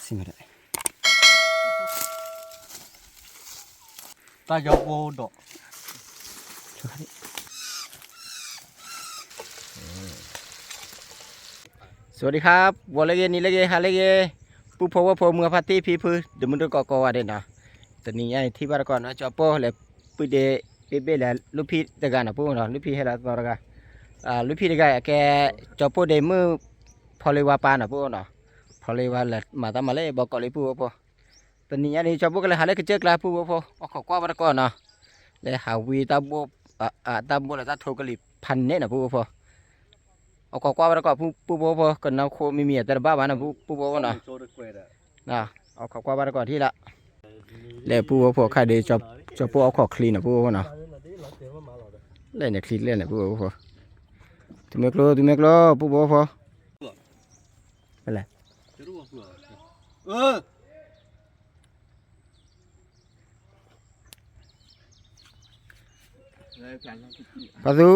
စံမဒဲ တၢ်ယီဖိဒီး สวัสดีครับ ဂီၤလၢအဂ့ၤ နံၤလၢအဂ့ၤ ဟါလၢအဂ့ၤ ပုၢ်ဖိဝဲၢ်ဖိ မုၢ်အဖါတံၢ်ဖံဖု ဒီးမုၢ်တကိးကိးဂၤဒဲးနီၤ, တနံၤညါအံၤထံၣ်ဘၣ်တကိးနီၤ ကၠီပိၢ်လဲၤပုၢ်ဒ့ ဘ့ၣ်ဘ့ၣ်လဲၤ လူၢ်ဖံတဂၤနီၤ ပုၢ်နီၤ လူၢ်ဖံဟဲလီၤသီတဂၤ, လူၢ်ဖံတဂၤအကဲ ကၠီပိၢ်ဒ့မုၣ် ဖီလ့ဝါပၢ်နီၤ ပုၢ်နီၤ, ဖီလ့ဝါလဲၤမၤတၢ်မၤလၢဘီကီးလံ ပုၢ်ဖိဖိ တနံၤညါန့ၣ် ကၠီပိၢ်ကလဲၤဟးလၢကစၢၢ်ကျါ ပုၢ်ဖိဖိ အိၣ်ခိးကွၢ်ဘၣ်တကိးနီၤ, လဲၤဟးဝံတၢ်ဘိၣ် တၢ်ဘိၣ်လၢတၢ်ထိကလံၤဖးန့ၣ်နီၤ ပုၢ်ဖိဖိ အိၣ်ခိးကွၢ်ဘၣ်တကိး ပုၢ်ဖိဖိ ကနီၢ်ခိမံၤမံၤအတၢ်တဘၣ်ဘၣ်နီၤ ပုၢ်ဖိဖိနီၤ, အိၣ်ခိးကွၢ်ဘၣ်တကိးထံၣ်လီၤ, လဲၤပုၢ်ဖိဖိခါဒီး ကၠီပိၢ်အိၣ်ခိးချံနီၤ ပုၢ်ဖိဖိနီၤ, လဲၤန့ၣ်ချံလဲၣ်န့ၣ် ပုၢ်ဖိဖိ, သုမ့ၢ်ကျိ သုမ့ၢ်ကျိ ပုၢ်ဖိဖိ, ဖဲလဲၣ် ဖါသူ,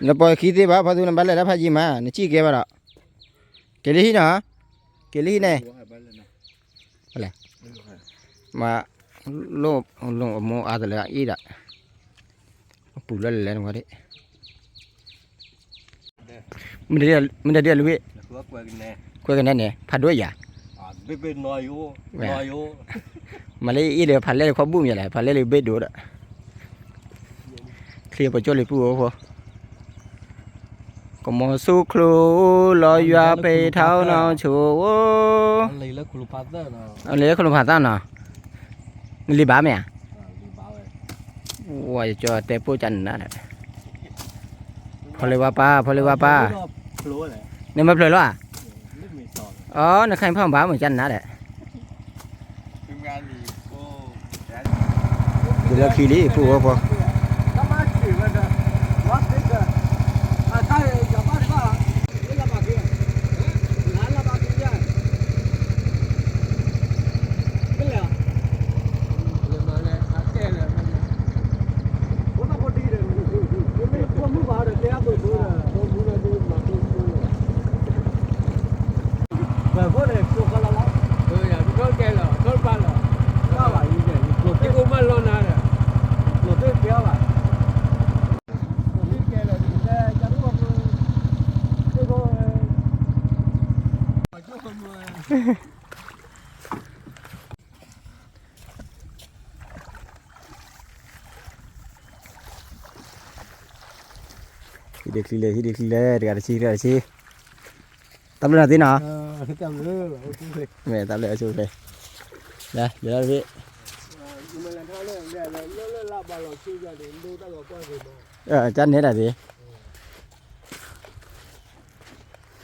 နပိာ်ခံသ့ဘၣ် ဖါသူ နဘၣ်လဲၤလၢဖးယံၤမး နစံၣ်ကဲဘၣ်ဒီး, က့ၤလၢဟံၣ်နီၤ, က့ၤလၢဟံၣ်န့ၣ်, ဖဲလဲၣ်, မၤ, လိၣ်အမိၢ်အါတလၢအအ့ၣ်ဒီး, အပူၤလၢလဲၤလဲၤနဝဲဒၣ် မ့ၢ်တဒ်အလူၤ, ကွဲကနဲန့ၣ် ဖးဒိၣ်ယၤ, မၤလၢအ့ၣ်လၢဖးလဲၢ်လၢခီဘူၣ်မ့ၢ်လဲၣ် ဖးလဲၢ်လၢဘ့ၣ်ဒိၣ်ဒီး, ချံပကၠိလံ ပုၢ်ဖိဖိ, ကမီၤဆူၣ်ချိလီၤယွၤပ့ၤထီနီၤဆိ, လၢခလိဖးသၣ်နီၤ, နလံၤဘၣ်မ့ၢ်ဧါ, ဝဲယကၠီတဲပိၢ်ကနၤဒီး ဖီလ့ဝါပၢ် ဖီလ့ဝါပၢ်, နမ့ၢ်ဖျၢၣ်လီၤဧါ, အီ နခါအံၤဖီၣ်ဘၣ်မ့ၢ်ကနၤဒီး, တုၤလၢခံလံ ပုၢ်ဖိဖိ, ဟံးဒ့ချံလဲၣ် ဟံးဒ့ချံလဲၣ် တဂၤတဆံ တဂၤတဆံ, တၢ်ဘျုးနၤသ့နီၤ, မ့ၢ်တၢ်ဘျုးအဆိၣ်ချ့, လၢယလီၤတဘ့ၣ်, ကန့ၢ်တၢ်သ့,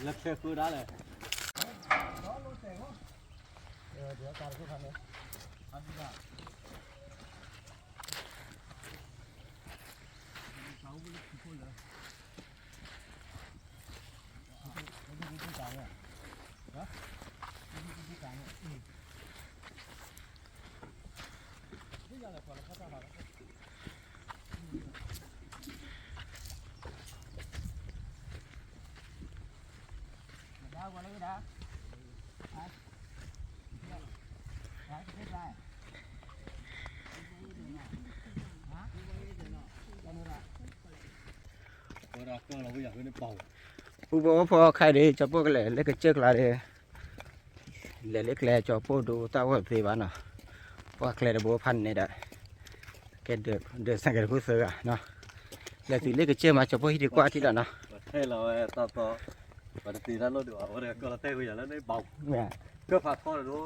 လၢခဲဃုဒၣ်လဲၣ် ပုၢ်ဖိဖိခါအံၤဒီး ကၠီပိၢ်ကလဲၤလၢကစၢၢ်ကျါဒီး လဲၤလၢကျဲ ကၠီပိၢ်ဒိတၢ်အိၣ်သ့ဘၣ်နီၤ, ပှၤကျဲတဘိဖးန့ၣ်ဒီး ကဲဒၢးစၢ်ကဲတခိၣ်သၢဂၤနီၤ, လဲၤတုၤလၢကစၢၢ်မး ကၠီပိၢ်ဟံးဒံးကွၢ်ထံလီၤနီၤ, ပှၤတသ့တၢ်လိၣ်ဒံးဘၣ် ဝဲတကီၢ်လီၤတဲာ်ဝဲယၤလၢန့ၣ်ဘၣ်, ကၢၢ်ဖးထီတဒိ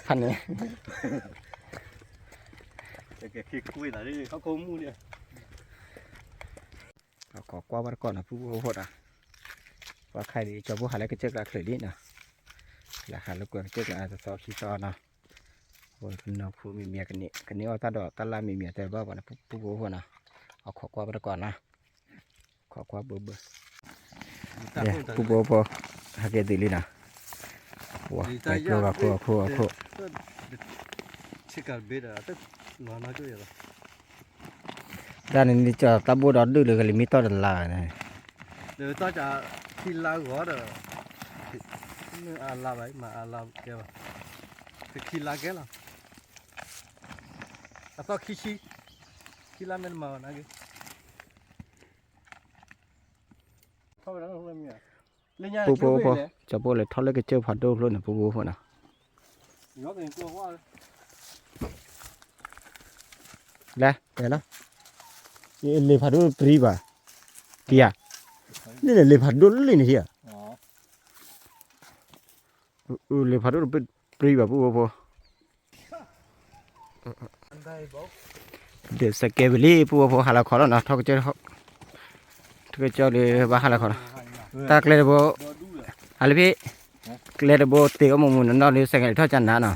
ဖးန့ၣ် ကဲခံကွ့သးန့ၣ် ဟီၣ်ခိၣ်မူန့ၣ် ခိးကွၢ်ဘၣ်တကီၢ်နီၤ ပုၢ်ဖိဖိဒီး ပှၤခါအံၤဒီး ကၠီပိၢ်ဟးလၢကစၢၢ်ကျါချုးလံနီၤ, လဲၤဟးလၢကွဲကစၢၢ်ကျါတသီခံသီနီၤ, ဝဲကနီၢ်ခိမံၤမံၤ ကန့ၢ်အီၣ်တၢ်ဒီးတၢ်လၢ်မံၤမံၤတဲဘၣ်ပှၤန့ၣ် ပုၢ်ဖိဖိနီၤ, အခိးကွၢ်ဘၣ်တကီၢ်နီၤ ခိးကွၢ်ဘၢဘၢ, ပုၢ်ဖိဖိ ဟဲက့ၤတုၤလံနီၤ, ဝဲကျိဂၤခိၣ်အခိၣ်အခိၣ်, တၢ်န့ၣ်န့ၣ်ကၠီတၢ်ဘိၣ်ဒီးဒုၣ်လၢကလံၤမ့ၢ်တီၢ်တလါန့ၣ်, ဒီးတီၢ်ကၢ်ထံလါဂီၤဒီး, အလါဘၣ် မၤအလါကဲဘၣ်, တခံလါကဲလီၤ, အသီခံဆံ, ခံလါမ့ၢ်တမၤဘၣ်နာ်က့, ပူဖိဖိ, ကၠီဖိလဲၤထီၣ်လၢကစၢၢ်ဖးဒိၣ်ဖျိန့ၣ် ပူဖိဖိနီၤ, လဲၤတဲလီၤ, လ့ၣ်ဖးဒိၣ်ပြံဘၣ်, ကံဧါ, န့ၣ်န့ၣ်လ့ၣ်ဖးဒိၣ်လံန့ၣ်ဧါ, လ့ၣ်ဖးဒိၣ်ပြံဘၣ်ပူဖိဖိ ဒုးစဲးကဲဝံၤလံ ပူဖိဖိ ဟါလီၤခီလီၤနီၤ, ထီၣ်ကစၢၢ်လၢဘၣ်ဟါလီၤခီလီၤ, တၢ်ကျဲတဘိ, အလၢဖဲ, ကျဲတဘိတ့ၢ်အီၣ်မူမူနီၢ်နီၢ်လၢ စဲးကဲထီၣ်ကနၤနီၤ,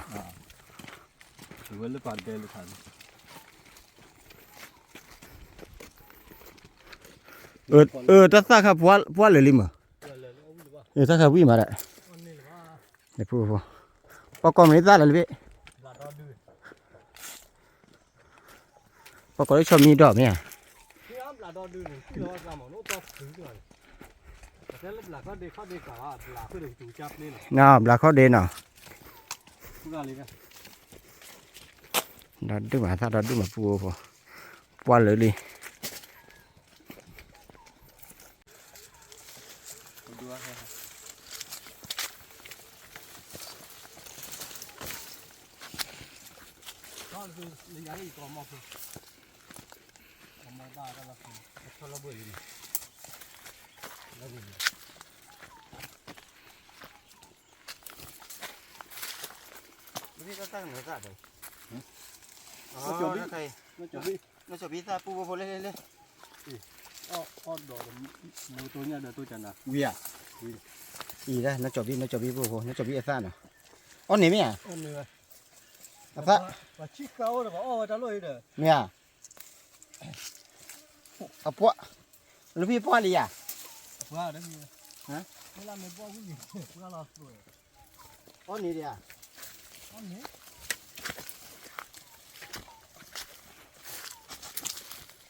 အၢ တၢ်သၣ်ခါပှၢ်လၢာ်လံမး, တၢ်ခါဝံၣ်မးဒီး, ပူဖိဖိ, ပှၤကိးမနုၤသၣ်လၢာ်လၢဖဲ ပှၤကိးလၢဆီမံဒီးမ့ၢ်ဧါ, ဘျးခီၣ်ဒ့နီၤ, ဒီဒူၣ်မးသၣ်ဒီဒူၣ်မးပူဖိဖိ, ပှၢ်လၢာ်လံ နီၢ်ကၠီဘံၣ်သၣ်ပူဖိဖိလၢလၢလၢ, ဝံၤဧါ, အံၤဒၣ်နီၢ်ကၠီဘံၣ် နီၢ်ကၠီဘံၣ်ပူဖိဖိ နီၢ်ကၠီဘံၣ်အသၣ်နီၤ, အီၣ်န့ၣ်မ့ၢ်ဧါ, အသၣ်, မ့ၢ်ဧါ, အပှၢ်, လၢဖဲပှၢ်လံဧါ, အီၣ်န့ၣ်ဒၣ်ဧ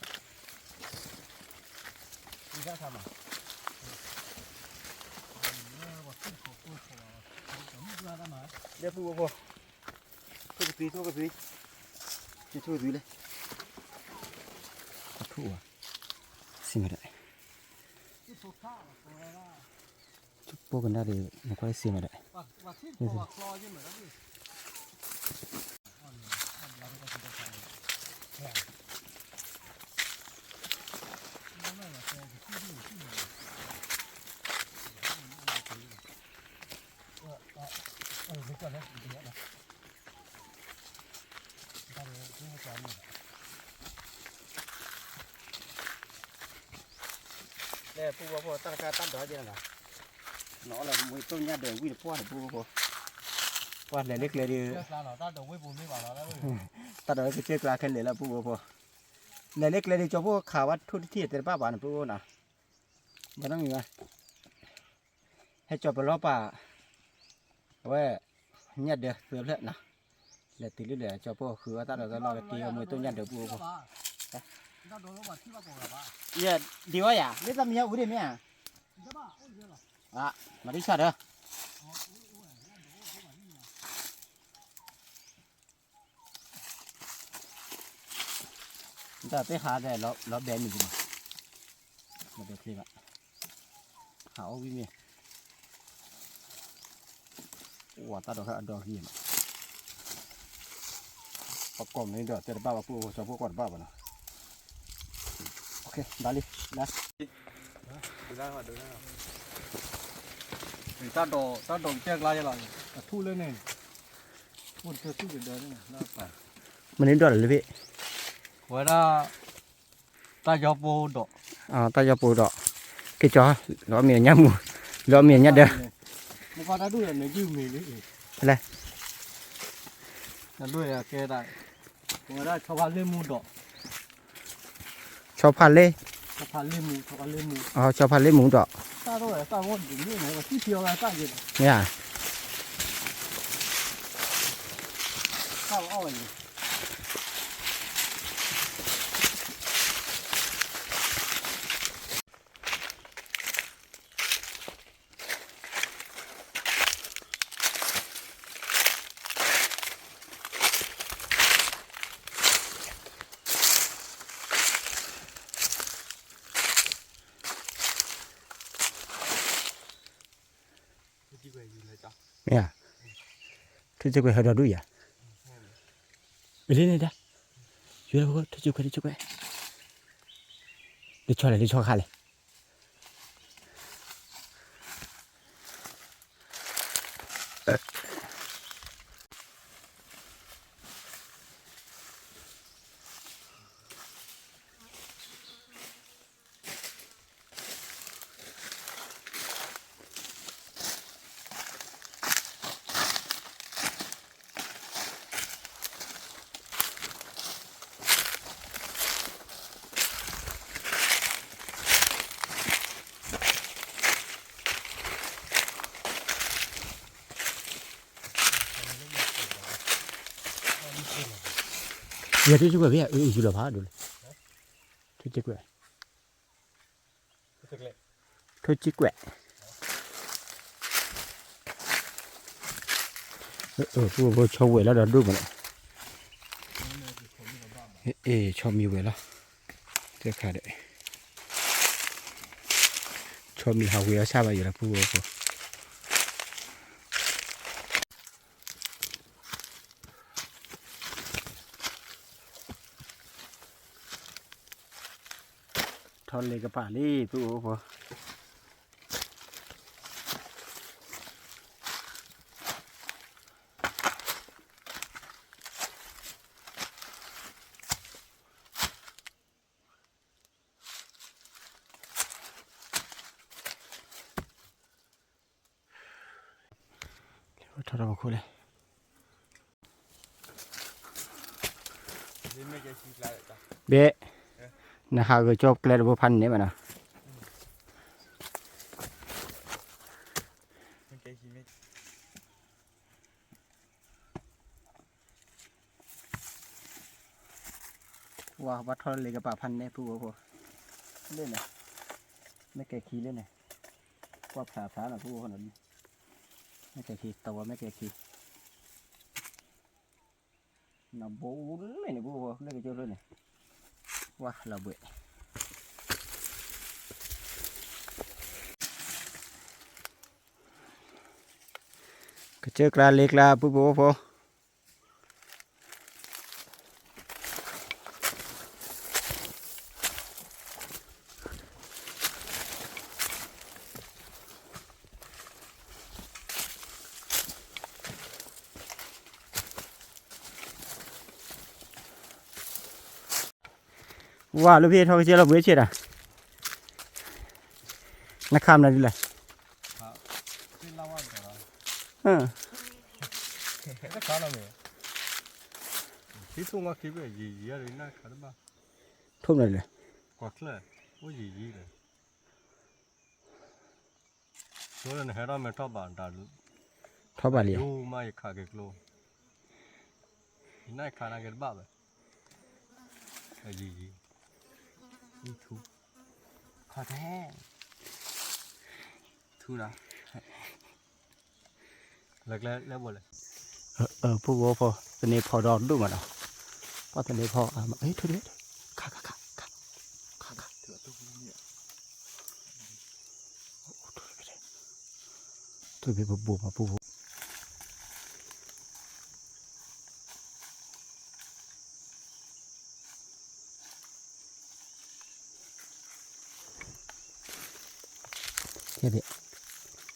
ါ, လၢပူဖိဖိ, ထိၣ်ကသွံ ထိၣ်ကသွံ, ယထိၣ်ကသွံလဲၣ်, ထိၣ်ဝဲ, စံၣ်မးဒဲး, ပိၢ်ကနၣ်ဒီး နကွၢ်စံၣ်မးဒဲး, လဲၤပူဖိဖိ တၢ်တခါတၢ်ဒိးကဲနၤ, နီၢ်လၢမူတိၢ်ညၣ်ဒၢးဝံၣ်တပှၢ်န့ၣ်ပူဖိဖိ, ပှၢ်လဲၤလၢကျဲဒုး, တၢ်ဒိးလၢကစၢၢ်ကျါခဲလၢာ်လၢပူဖိဖိ, လဲၤလၢကျဲဒုး ကၠီဖိခးဝဲထိၣ်တထံၣ်တဲတဘၣ်ဘၣ်န့ၣ်ပူဖိနီၤ, ဘၣ်နီတမံၤဘၣ် ဟဲကၠီၤပလီၢ်ပာ်, အဝဲ, ညၣ်ဒၢးသၢဖျၢၣ်နီၤ, လဲၤတုၤလၢလဲၤကၠီၤပိၢ်ဃုအီၣ်တၢ်ဒိးတလီၢ်လၢက့ၤအီၤမူတိၢ်ညၣ်ဒၢးပူဖိဖိ, ယဒံးဝဲယၤ လၢတၢ်မံၤညါအူဒ့ၣ်မ့ၢ်ဧါ, မၤဒံဆၣ်ဒီး တၢ်သ့ၣ်ဟးဒီးလီၤဘဲမံၤဒံးမး, လီၤဘဲချ့ဘၣ်, ဟးအီၣ်ဝံၣ်မ့ၢ်, အိၣ်ဝဲတၢ်ဒိးခါအဒိးဂံၢ်မး, ပကိးမနုၤဒီးတဲတဘၣ်ဘၣ်ပူဖိ ကၠီဖိကိးတဘၣ်ဘၣ်နီၤ, ဘၣ်လံ, လၢ တၢ်ဒိး တၢ်ဒိးကစၢၢ်ကျါယဲလီၤ, အထူၣ်လၢန့ၣ်, အိၣ်တထူၣ်တဒၢန့ၣ်, မနုၤဒိးလၢလၢဘ့ၣ်, ဝဲဒၣ်, တၢ်ယီၤပိဒိး, တၢ်ယီၤပိဒိး, က့ၤကၠီၤ, လီၤမ့ၢ်ညၣ်မူ, လီၤမ့ၢ်ညၣ်ဒၢး, မ့ၢ်ကွၢ်တၢ်ဒူၣ်ဒီးန့ၣ် ယုၢ်မ့ၢ်လံ, လဲၤ တၢ်ဒူၣ်ကဲဒၣ်, ဝဲဒၣ်ဆီဖါလ့ၣ်မူဒိး, ဆီဖါလ့ၣ်, ဆီဖါလ့ၣ်မူ, ဆီဖါလ့ၣ်မူ, ဆီဖါလ့ၣ်မူဒီး, တၢ်ဒိၣ်ဝဲတၢ်ဂီၢ်ဒ်န့ၣ် မ့ၢ်ဧါ, တၢ်အီၣ်ဝဲန့ၣ်, တၢ်အီၣ်ဝဲန့ၣ် မ့ၢ်ဧါ, ထူၣ်စုကဝဲၤဟဲဒီဒူၣ်ယၤ, အလံန့ၣ်ဒၣ်, ယိထူၣ်စုကဝဲၤ ထူၣ်စုကဝဲၤ, လၢဆီလဲၣ် လၢဆီခါလဲၣ်. ယဲထူၣ်စုကဝဲၤဖဲ အၢ ယူၤလီၤဖးဒိၣ်လဲၣ်, ထူၣ်စုကဝဲၤ, ထူၣ်စုကဝဲၤ, အၢ ပှၤဆီဝဲၤလီၤဒီးဒိၣ်မးလီၤ, အ့ ဆီမံၤဝဲၤလီၤ, တခါဒီး ဆီမံၤဟးဝဲၤအီၤဆၣ်ဘၣ်ယဲလီၤ ပှၤဖိ ထီၣ်လ့ကပၤလံ ပှၤဖိ. ထီၣ်ထီၣ်ပခိၣ်လဲၣ်, ဘ့ၣ်, နဟးဂဲၤကၠီကျဲတဘိဖးန့ၣ်ဘၣ်နီၤ. ဝါ ဘၣ်ထီၣ်လ့ကပၤဖးန့ၣ် ပှၤဖိ, လၢန့ၣ်, မ့ၢ်ကဲခံလၢန့ၣ်, ကွၢ်ဖျါဖျါနီၤ ပှၤဖိနီၤ, မ့ၢ်ကဲခံ တဝီမ့ၢ်ကဲခံ, နဘိလၢန့ၣ် ပှၤဖိ လၢကကၠိလၢန့ၣ်, ဝါလီၤဘှဲး ကစၢၢ်ကျါလ့ကျါ ပှၤဖိ ဝါ လၢဖဲထီၣ်ကစၢၢ်လီၤဘှံးဆ့ၣ်တၢ်, နခးမနုၤဒ်လဲၣ်, ထိၣ်မနုၤလဲၣ်, ထိၣ်မနုၤလဲၣ်, ဆိလၢနဟဲထီၣ်မဲာ်ထီၣ်ဘၣ်တၢ်, ထီၣ်ဘၣ်လံ, ယိမးယခးက့ၤကျိ, ယနၢ်ခးနၤက့ၤတဘၣ်ဘၣ်, ယံာ်ယံာ်, ထူ, ခးထဲ, ထူနၤ, လၢကျဲလၢဘိလဲၣ်, ပှၤဖိ သန့ၤဖီဒီးဒိၣ်မးဒီး, ပှၤသန့ၤဖီ, ထူ, ခးခးခး, ခးခး ထူဘိပဘိမးပူဖိ,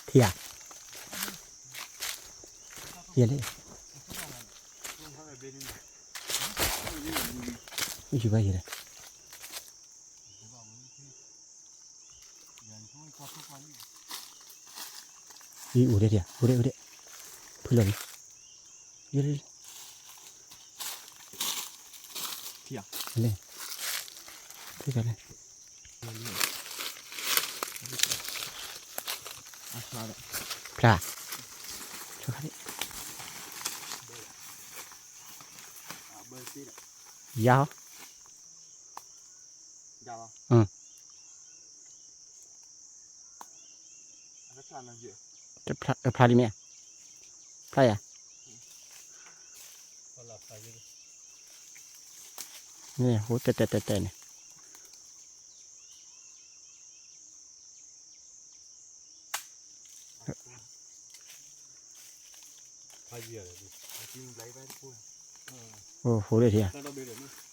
ထံဧါ, ယဲလဲၣ်, ယဘၣ်ယဲလဲၣ်. အံၤ အိၣ်ဒဲးဒဲး အိၣ်ဒဲး အိၣ်ဒဲး, ဖုလီၤန့ၣ်, ယဲလၢ, လဲၣ်, ဖုကလဲၣ်, ဖျါ, ဖျါ, ယၤဟီ, ဖျါလံမ့ၢ်ဧါ, ဖျါယၤ, မ့ၢ်ဟိတဲတဲတဲတဲန့ၣ်.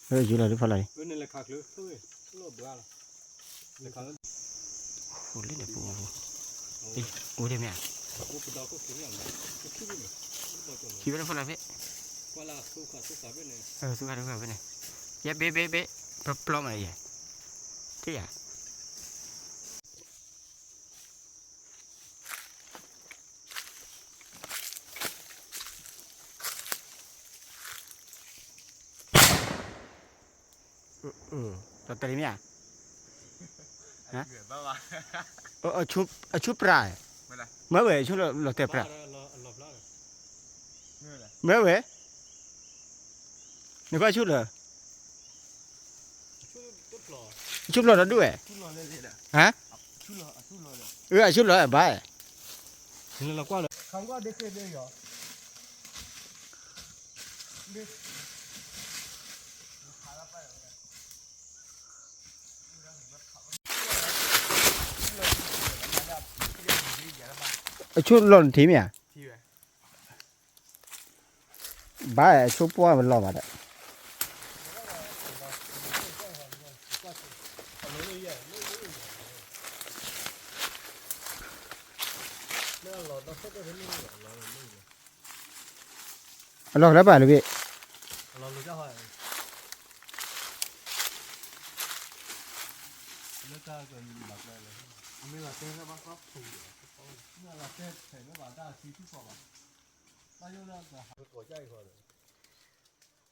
အိၣ် ဃိလၢထံဧါ, လၢယူၤလီၤလၢဖီလာ်လံ, ဃိလၢန့ၣ်ပူၤ, အိၣ်ဒ်မ့ၢ်ဧါ, ခံဘ့ၣ်လၢဖီလာ်ဖဲ, သူၣ်ခါတခါဖဲန့ၣ်, ယဲဘ့ၣ်ဘ့ၣ်ဘ့ၣ်, ပျီမးယဲ, ထံၣ်ဧါ တၢ်တရံးမ့ၢ်ဧါ, အဆူပြၢ်, မ့ၢ်ဝဲ အဆူလီၤတဲာ်ပြၢ်, မ့ၢ်ဝဲ, နကွၢ်ဆူလၢ ဆူဖျိးဒီးဒူၣ်ဝဲ, ဟါ, အဆူလီၤဘၣ်, အဆူလီၤနထံၣ်မ့ၢ်ဧါ, ဘၣ်အဆူပှၢ်ဝဲလီၤဘၣ်ဒီး အလီၢ်ကလၢပၢ်လၢဘ့ၣ်,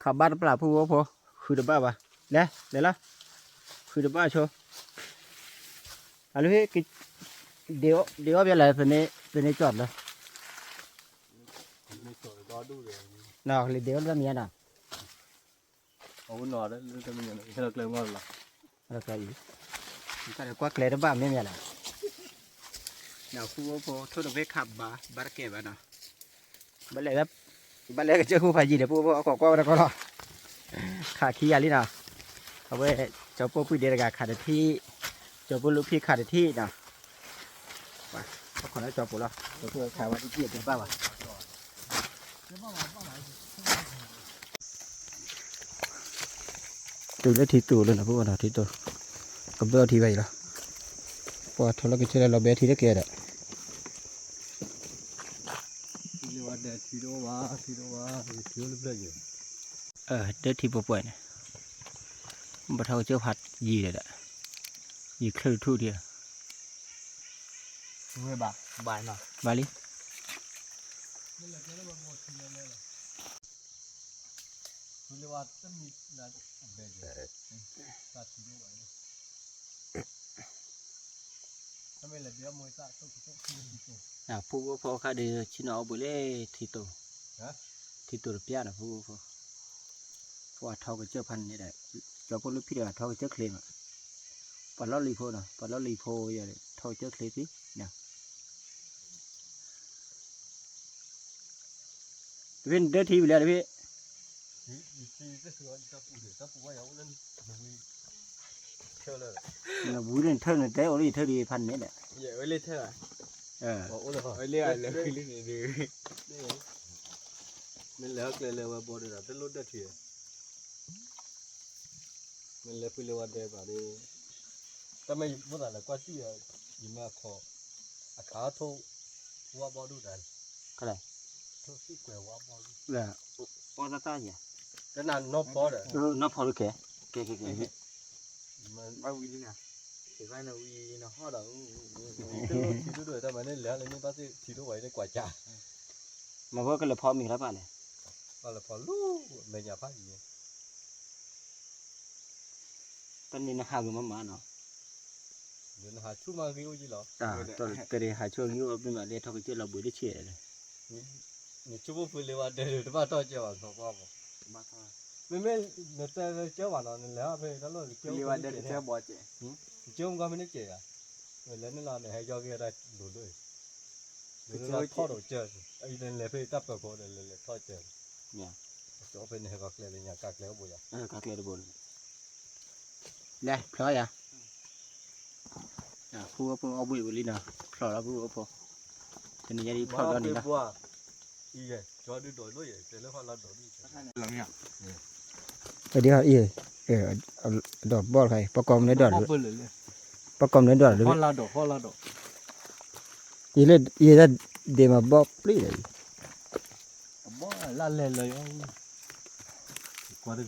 ခးဘၣ်တပျၢ်ဖုၣ်ဝဲဖိ, ဃုတဘၣ်ဘၣ်, လဲၤလဲၤလီၤ, ဃုတဘၣ်ဆိ, အလၢဟ့ၣ်, ဒ့အီၣ်ဘၣ်လဲၣ်, ပန့ၢ်ကၠီၣ်လၢ လံဒ့အီၣ်လၢမံၤနီၤ, အ, ကွၢ်ကျဲတဘၣ်မ့ၢ်မ့ၢ်လီၤ, ဖုဖိ ထိၣ်တဘ့ၣ်ခးဘၣ်, ဘၣ်တကဲဘၣ်နီၤ, ဘၣ်လဲၤကစၢၢ်ဃုဖးယံၤဒီး ဖုဖိအကိးကွၢ်ဝဲတကီၢ်လီၤ, ခးခံဂၤလံနီၤ, အဝဲ ကၠီပိၢ်ပုၢ်ဒဲတဂၤခးတထံၣ်, ကၠီပိၢ်လူၢ်ဖံးခးတထံၣ်နီၤ ပှၤခိးလၢကၠီပိၢ်လီၤ, ကၠီပိၢ်ခးဝဲတထံၣ်တဘၣ်ဘၣ်, တုၤလၢထံတိၢ်လၢနီၤ ပအိၣ်နီၤ ထံတိၢ်, ကဘၢအီထံဘၣ်အံၤလီၤ, ပှၤထီၣ်လၢကစၢၢ်လၢလီၤဘဲထံတကဲဒီး ထံတအိၣ်ဘၣ်, ထံတအိၣ်ဘၣ်, ထံတအိၣ်လၢဘျၢၣ်ယဲၢ်, ဒၢထံပှဲၤပှဲၤန့ၣ်, ဘၣ်ထီၣ်ကစၢၢ်ဖးယံၤဒီး, ယံၤချၢၣ်တထူၣ်ဒံး, ဘၣ်လံ, ဖုဖိဖိခါဒီး ဆ့ၣ်နီၤအီၣ်ဘှံးလၢထံတိၢ်, ထံတိၢ်တပျၢ်နီၤ ဖုဖိဖိ, ပှၤထီကစၢၢ်ဖးန့ၣ်ဒီး, ကၠီဖိလူၢ်ဖံးဒီးထီကစၢၢ်ချ့မး, ပှၤလီၢ်လံၤဖိနီၤ ပှၤလီၢ်လံၤဖိယဲၢ်ထီကစၢၢ်ချ့သ့, တဖ့ၣ်နဒၢထံဝံၤလၢတဖ့ၣ် နဝံလၢနထၢၣ်န့ၣ် တဲအိၣ်လၢယထၢၣ်ဒံးဖးန့ၣ်ဒီး, မ့ၢ်လဲၤကျဲလၢဝဲဘီဒီး တလိၣ်ဒၢထံ, မ့ၢ်လဲၤဖုလၢဝဲဒဲဘၣ်ဒီး, တၢ်မ့ၢ်ယဖိသၣ်လဲၤကွၢ်စံၣ်, ယမ့ၢ်အခီ, အခးထိၣ်, ဝါဘီဒိၣ်တၢ်, ထိၣ်စံၣ်ကွဲၤဝါဘီဒိၣ်, အီၣ်တၢ်တၢ်ယဲၢ်, တနီၤဖီဒီး, နီၤဖီဒိၣ်ကဲ, ကဲကဲကဲ, ဘၣ်ဝံၤလံနၤ, နဝံနဟီၣ်ဒီး, ထံဒိၣ်ဒိၣ်တၢ်မၤန့ၣ်လဲၤလၢန့ၣ်ဘၣ်သ့ၣ်ထံဒိၣ်ဝဲန့ၣ်ကွၢ်ကၢ်, မ့ၢ်ဖိကလဲၤဖီမ့ၤလၢပၢ်လဲၣ်, ပၢ်လဲၤဖီလၢ, မဲာ်ညါဖးယံၤန့ၣ် တၢ်န့ၣ်နဟးဂ့ၤမးမးနီၤ, နဟးဆူၣ်မးဂ့ၤအိၣ်ယံၤလီၤ, တၢ်ဟးဆူၣ်ဂ့ၤအိၣ်မးလၢထီၣ်ကစၢၢ်လီၤဘှံးတဆံးလဲၣ်, နဆိကမိၣ်ဖုလၢဝဲဒဲတဘၣ်ထီၣ်ကစၢၢ်ဘၣ်, မ့မ့ၢ်နတဲကစၢၢ်ဘၣ်နီၤ နလဲၤဖဲတၢ်လီၢ်ကစၢၢ်ဘၣ်, ကစၢၢ်မုၢ်ဂီၢ်မ့ၢ်န့ၣ်ကဲၤဂၤ, လဲၤန့ၣ်လီၤနဟဲကၠီက့ၤတၢ်လိၤလိၤ ထီၣ်ဒိၣ်ကစၢၢ်, လဲၤဖဲတၢ်ပၢၤဖိဒီးလဲၤလဲၤထီၣ်ကစၢၢ်, ကၠီဖဲန့ၣ်ဟဲကီၢ်ကျဲလၢညါကၢ်ကျဲအိၣ်ဘိယၤ, ကၢ်ကျဲတဘိ, လဲၤဖျီယၤ, ဖုဖိအီၣ်ဘှံးဝံၤလံနီၤ ဖျီလီၤဖုဖိ, တနံၤညါဒ်ဖျီဒီနံၤလီၤ, အံၤ ဒ်အံၤ, ပှၤကိးမနုၤဒိၣ်, ပှၤကိးမနုၤဒိၣ်လၢ, ယဲဒၣ်ဒ့မၤဘီၣ်ပျံၤဒီး,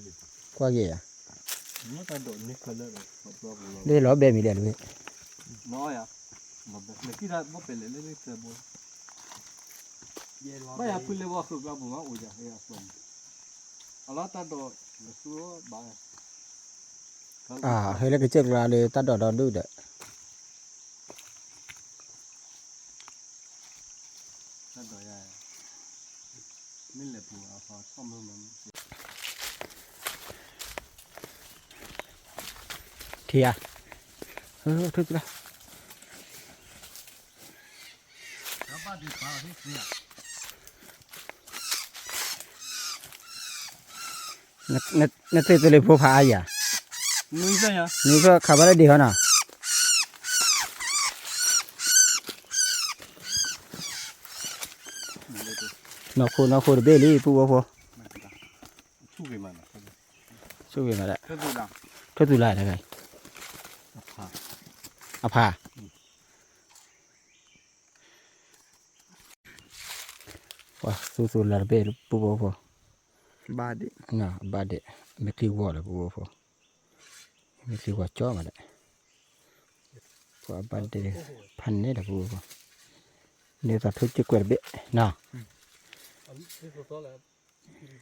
ကွၢ်က့ၤယၤ, လၢလီၤဘဲမံၤဒဲးတဝဲ, ဘၣ်ယၤဖုလၢဘီၣ်ဃုာ်ကျါပူၤမးအိၣ်ယၤ, အလီၤတၢ်ဒိး, အလီၤတၢ်ဒိးလၢသူဘၣ်, ဟဲလၢကစၢၢ်ကျါလၢတၢ်ဒိးဒီဒူၣ်ဒီး ထံဧါ, ထိၣ်သလါ, နသ့ၣ်သလ့ၤဖိဖးအါယၤ, နွံဖျၢၣ်ခးဘၣ်လၢဒ့ၣ်ဟီနီၤ, နီၢ်ခိနီၢ်ခိတဘ့ၣ်လံ ပုၢ်ဝဲၢ်ဖိ, ဆူၣ်ဂ့ၤမး, ထိၣ်သူလါတဂၤ, အဖး, ပှၤသူသူလါတဘ့ၣ်လၢပုၢ်ဝဲၢ်ဖိ, ဘၣ်ဒ့ၣ်, အဘၣ်ဒ့ၣ်, မ့ၢ်ချံဝီၤလၢပုၢ်ဝဲၢ်ဖိ, မ့ၢ်ချံဝီၤကၠီမးဒဲး, ပှၤဘၣ်ဒ့ၣ်, ဖးန့ၣ်ဒီးပုၢ်ဝဲၢ်ဖိ, န့ၢ်သးထိၣ်က့ၢ်ကွဲးတဘ့ၣ်နီၤ ဒီးပုၢ်ဝဲၢ်ဖိဆံးဒီးတလ့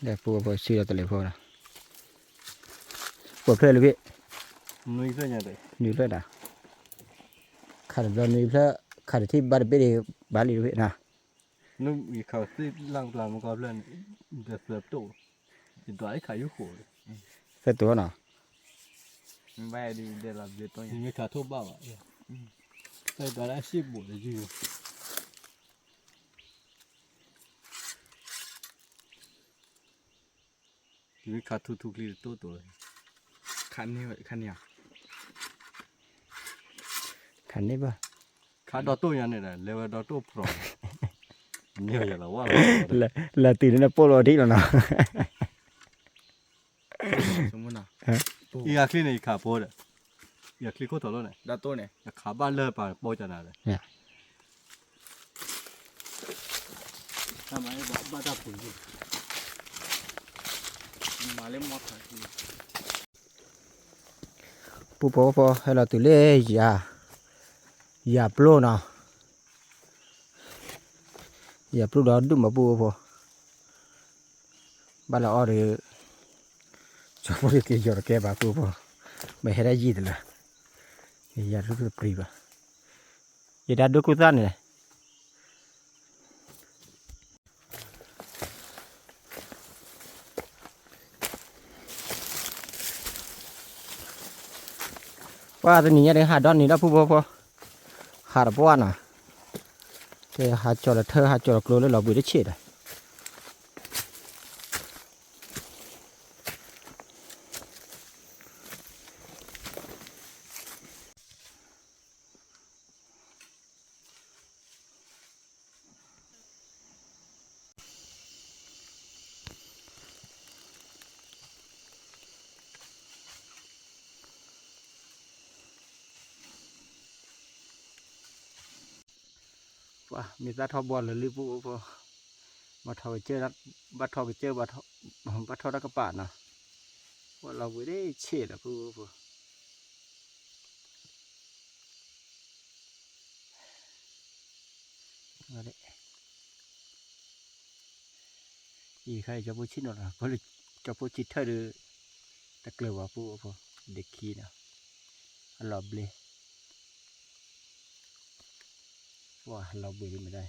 ၤဖိနီၤ, ကွဲးဖျၢၣ်လၢဘ့ၣ်, နွံဖျၢၣ်ဒီး, ခးတဘျီနွံဖျၢၣ်, ခးတထံၣ်ဘၣ်တဘ့ၣ်ဒံး, ဘၣ်လံတဘ့ၣ်နီၤ, နခးသ့ၣ်လၢ်ကျါမကီဖျၢၣ်န့ၣ်, ဒီးသၢပတိၣ်, ယဒွးလၢခးယုၢ်ဃိး, သၢတိၣ်နီၤ, မ့ၢ်ခးထိၣ်ဘၣ်ဘၣ်, သၢတိၣ်လၢအစံၣ်ဘိးလၢယုၢ် တမ့ၢ်ခးထူထူချံတတိၢ်တိၢ်လၢ, ခးန့ၢ်, ခးန့ၢ်ဧါ, ခးန့ၢ်ဘၣ်, ခးဒီတိၢ်ညါန့ၣ်ဒီး လဲၤဝဲဒီတိၢ်ဖြီၣ်, န့ၢ်ယလီၤဝါလီၤ, လၢတုၤန့ၣ်ပိၢ်လီၤဒံးလီၤနီၤ, ယၤချံန့ၣ် ယခးဖိဒီး, ယၤချံခိၣ်ထီၣ်လိၣ်န့ၣ်, ဒီတိၢ်န့ၣ် ယခးဘၣ်လၢပာ်ပိၢ်ကနၤဒီး တၢ်မၤဘၣ်တၢ်ပူၤ, မၤလၢမီၢ်ထး, ပုၢ်ဖိဖိ ဟဲလီၤတုၤလၢယၤ, ယၤပျိနီၤ, ယၤပျိဒီးဒူၣ်မးပုၢ်ဖိ, ဘၣ်လီၤအီၣ်ဒီး, ကၠီဖိတက့ၤယီၤတကဲဘၣ်ပုၢ်ဖိ, မ့ၢ်ဟဲဒၣ်ယံာ်တလၢ, ယၤဒူၣ်တပျံၤဘၣ်, ယဒၣ်ဒိၣ်ကူသၣ်န့ၣ် ပှၤတနံၤညါဒီးဟးဒီနံၤဒီးပုၢ်ဖိဖိ, ဟးတပှၢ်နီၤ, ကဲဟးကၠီၤလီၤထၢ ဟးကၠီၤလီၤကျိလၢလီၤဘှံးတဆ့ၣ်ဒီး ပှၤမ့ၢ်သၣ်ထီၣ်ဘှီလၢလံပုၢ်ဖိ, ဘၣ်ထီၣ်ကစၢၢ်, ဘၣ်ထီၣ်ကစၢၢ်, ဘၣ်ထီၣ်တၢ်ကပၤနီၤ, ပှၤလီၤဘှံးတဆ့ၣ်လီၤပုၢ်ဖိ အံၤခါအံၤ ကၠီဖိဆံးနီၤလီၤ, ကၠီဖိဆံးထၢၣ်ဒီး တကျၢၤဘၣ်ပုၢ်ဖိ, ဒ့ခံနီၤ, အလီၤဘျ့, ပှၤလီၤဘှံးဒ်မတၤ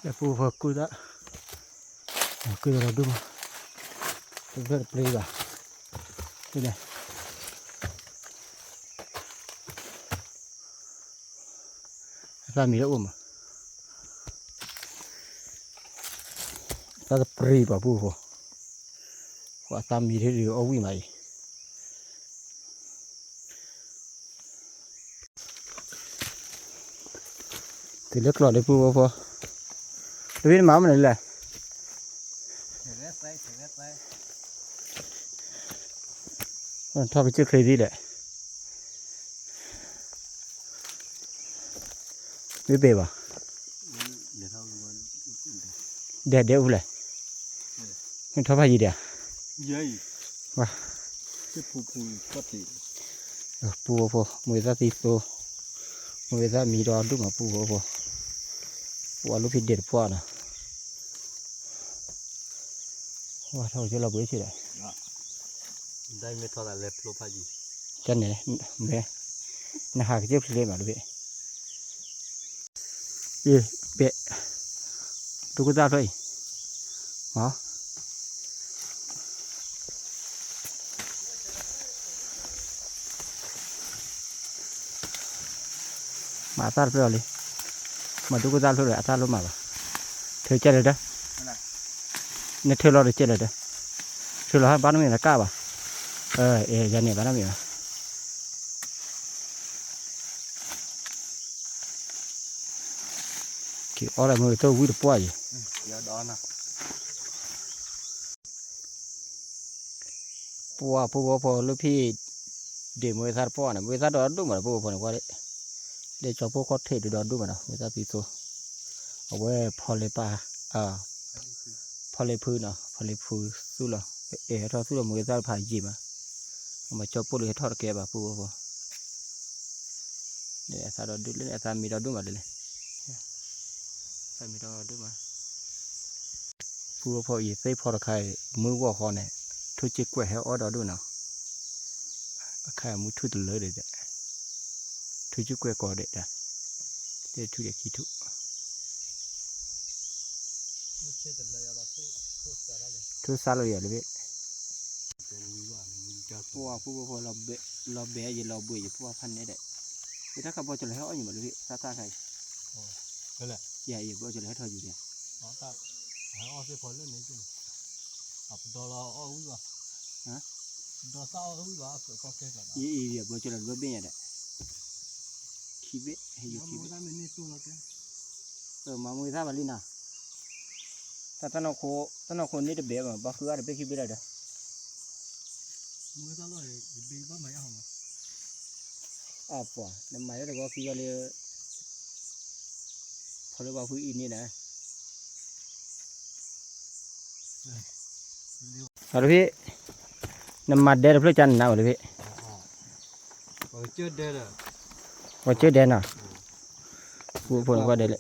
လၢပုၢ်ဖိကုၢ်သၣ်, ကုၢ်သၣ်ဒီဒူၣ်မး, တဘျၢၣ်တပျ့ၤဘၣ်, ဒ်လဲၣ်, အသၣ်မံၤလၢအိၣ်မး, သးတပြံၤပှၤပူဖိ, ပှၤသးမံထံဒုးအီၣ်ဝံၣ်မးအံၤ, တုၤလၢကျီၢ်လၢပူဖိဖိ, တဘ့ၣ်နမၤမနုၤလဲၣ်, ထီၣ်ကစၢၢ်ချ့သံလဲၣ်, မ့ၢ်ဘ့ၣ်ဘၣ်, ဒဲဒဲအူလဲၣ်, မ့ၢ်ထီၣ်ဖးယံၤဒဲး, ပူဖိဖိ မ့ၢ်သးသံသိ, မ့ၢ်သးမံဒီဒူၣ်မးပူဖိဖိ, ပှၤလၢဖံဒဲးတပှၢ်နီၤ, ဝါထီၣ်ကစၢၢ်လီၤဘှံးဆံးဒီး ကန့ၣ်, မ့ၢ်, နဟးကစၢၢ်ဖျ့မးတဘ့ၣ်, အ့, ဘဲ, ဒိကသၣ်ဖျၢၣ်အံၤ, မ့ၢ် မၤအသၣ်တဖျၢၣ်အီၤလံ, မၤဒိကသၣ်ဖျၢၣ်ဒီး အသၣ်လိၣ်မးဘၣ်, ထုးကဲလၢာ်ဒီး, နထုးလီၤတကဲလၢာ်ဒီး, ထုးလီၤဟဲဘၣ်နမ့ၢ်နကၣ်ဘၣ်, ယန့ၣ်ဘၣ်နမ့ၢ်ဘၣ်, က့ၤအီၣ်လၢမ့ၢ်တဝံၣ်တပှၢ်ယံၤ ပှၤဖိဝီဖိလၢဖံ, ဒ့ၣ်မ့ၢ်သးတပှၢ်န့ၣ် မ့ၢ်သးဒီဒူၣ်မးဒီးဖိဝီဖိန့ၣ်ကွၢ်, လၢကၠီဖိခီၣ်ထံးဒုဒီဒူၣ်မးနီၤ မ့ၢ်သးသံသိ, အဝဲဖီလ့ပၢ်, ဖီလ့ဖုနီၤ ဖီလ့ဖုသူၣ်လီၤ, အဲၣ်ဟဲထီၣ်သူၣ်လီၤမ့ၢ်သးတဖးယံာ်မး, အမၤကၠီဖိလၢဟဲထီၣ်တကဲဘၣ်ဖိဝီဖိ, အသးဒီဒူၣ်လၢန့ၣ် အသးမံဒီဒူၣ်မးလၢန့ၣ် သးမံဒီဒူၣ်မး, ဖိဝီဖိအံၤသ့ၣ်ဖီတခါအံၤ မုၢ်ဂီၢ်ဃီန့ၣ်, ထူၣ်က့ၢ်ကွဲးဟဲအီၣ်ဒီဒူၣ်နီၤ, အခါမုၢ်ထူၣ်တလၢဒီး, ထူၣ်က့ၢ်ကွဲးကီးဒီး, တထူၣ်ဒီးခံထူၣ်, ထူၣ်စါလီၤယၤလၢဘ့ၣ်, ပှၤဖိဝီဖိ လီၤဘဲယလီၤဘှံးယဖိဖးနဲဒဲး, ယတၢ်ခးဘီကလီၤဟဲအီၣ်ယံၤမးလၢဘ့ၣ် သၣ်သၣ်ခါအံၤ, ယဘီကလီၤဟဲထီၣ်ယံၤန့ၣ် အပဒီလီၤအီၣ်ဝံၤဘၣ်, ပဒီသၣ်အီၣ်ဝံၤဘၣ်, ယအံၤယဘီကလီၤလၢဘ့ၣ်ညါဒီး, ခံဘ့ၣ်ဟဲယခံဘ့ၣ်, မၤမူသၣ်ဘၣ်လံနီၤ, တၢ်တနီၢ်ခိန့ၣ်တဘ့ၣ်ဘၣ် ဘၣ်ဃုအါတဘ့ၣ်ခံဘ့ၣ်လီၤဒီး အပှၤ နမၤလၢတဂီၤခံဂီၤလၢ ဖီလၢပှၤဖုအံၤန့ၣ်နၤ, အတဖ့, နမၤဒဲတဖျၢၣ်ကနၤဝဲတဖ့, ပှၤကၢၢ်ဒဲနီၤ, ပဖိနကွၢ်ဒဲလၢ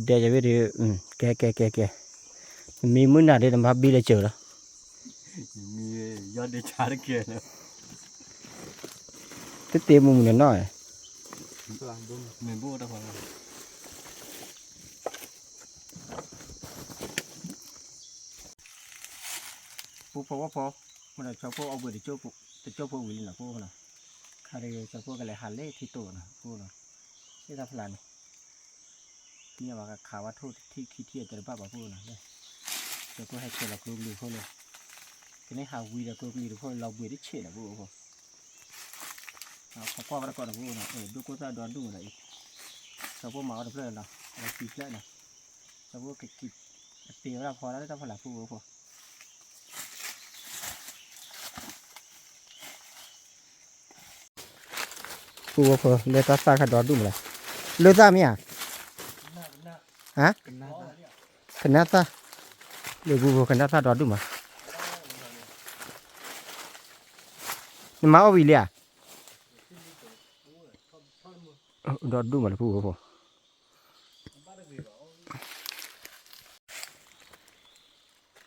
ဒဲယဝဲဒီး, ကဲကဲကဲကဲ, နမံမုၢ်နၤဒီး နဘၣ်ဘံလၢစၢၤလီၤ, တတဲမုၢ်မုၢ်နီၢ်နီၢ်, ပူဖိဝီဖိ, မ့ၢ်ဒီးကၠီဖိအီၣ်ဘှံးတကၠိဖိဝံၤလံနီၤ ပူဖိနီၤ, ခါဒီးကၠီဖိကလဲၤဟးလဲၤထံတိၢ်နီၤ ပူဖိနီၤ, ဟ့ၣ်တၢ်ဖျါန့ၣ် မ့ၢ်ဘၣ်ကခးဝဲထိၣ်တထံၣ်ခံထံၣ်အတရဘၣ်ပှၤဖိနီၤ, ကၠီဖိဟဲဆဲးလီၤကျိကလုာ်ဖိလၢ, ကန့ၢ်ဟးဝံၤဒီးကျိကလုာ်တဖိလီၤဘှံးတဆဲးနီၤ ပူဖိ, ခီကွၢ်ဝဲတကီၢ်နီၤ ပူဖိနီၤ, ဒိၣ်ကိၢ်သၣ်ဒီဒူၣ်မးဒီးအံၤ, ကၠီဖိမၤအီၣ်တဖျၢၣ်နီၤ, အဝဲခံဖျၢၣ်နီၤ, ကၠီဖိကက့ၤ, အတ့ဝဲဒၣ်ဖီဒၣ်လၢတၢ်ဖီလာ်ပူဖိဖိ ပူဖိဖိ လၢတၢ်သၣ်ခါဒီဒူၣ်မးလဲၣ်, လၢသၣ်မ့ၢ်ဧါ, ဟါ, ကနၣ်သၣ်, လၢပူဖိကနၣ်သၣ်ဒီဒူၣ်မး, နမၤအီၣ်ဝံၤလံဧါ, ဒီဒူၣ်မးလၢပူဖိဖိ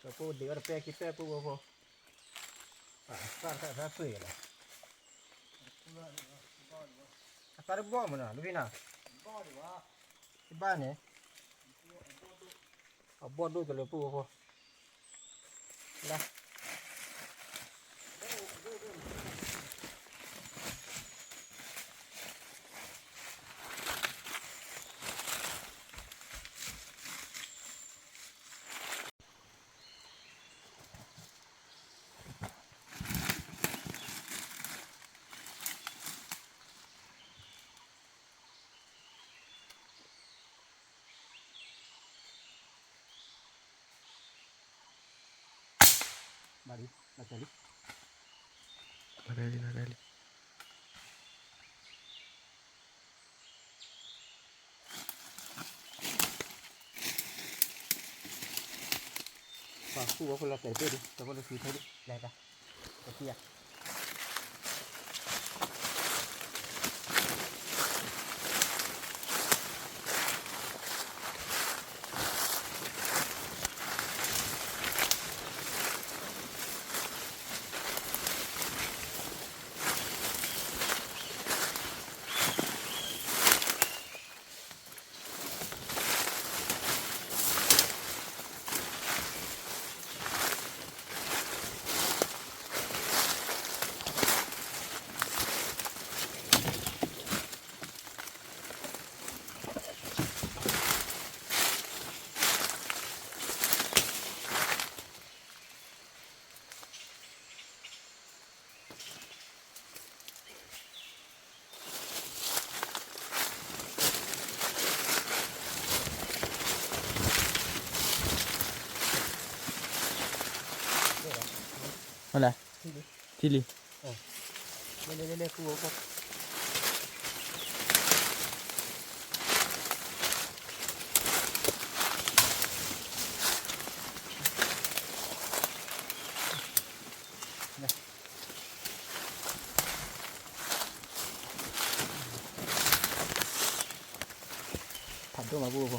ပူဖိဒ့အီၣ်တပဲခံပဲပူဖိဖိ, အသၣ်တခါအသၣ်ပှ့ၤလီၤ, အသၣ်တဘီၣ်မးနီၤ လူဖံနီၤ, တဘၣ်န့ၣ်, အဘီၣ်ဒိၣ်တလၢပူဖိဖိ, လၢ ပ ဘၣ်လံ, ဘၣ်လံ, ဘၣ်လံ, ဘၣ်လံ. ပှၤဃုဝဲဖိလီၤတဲာ်တဘ့ၣ်ဒီး တၢ်ဖိလၢဃုထဲဒ်လဲၣ်တၢ်, တသံဧါ. ထံလံ, ဖးဒိၣ်မးပူဖိ, ဟး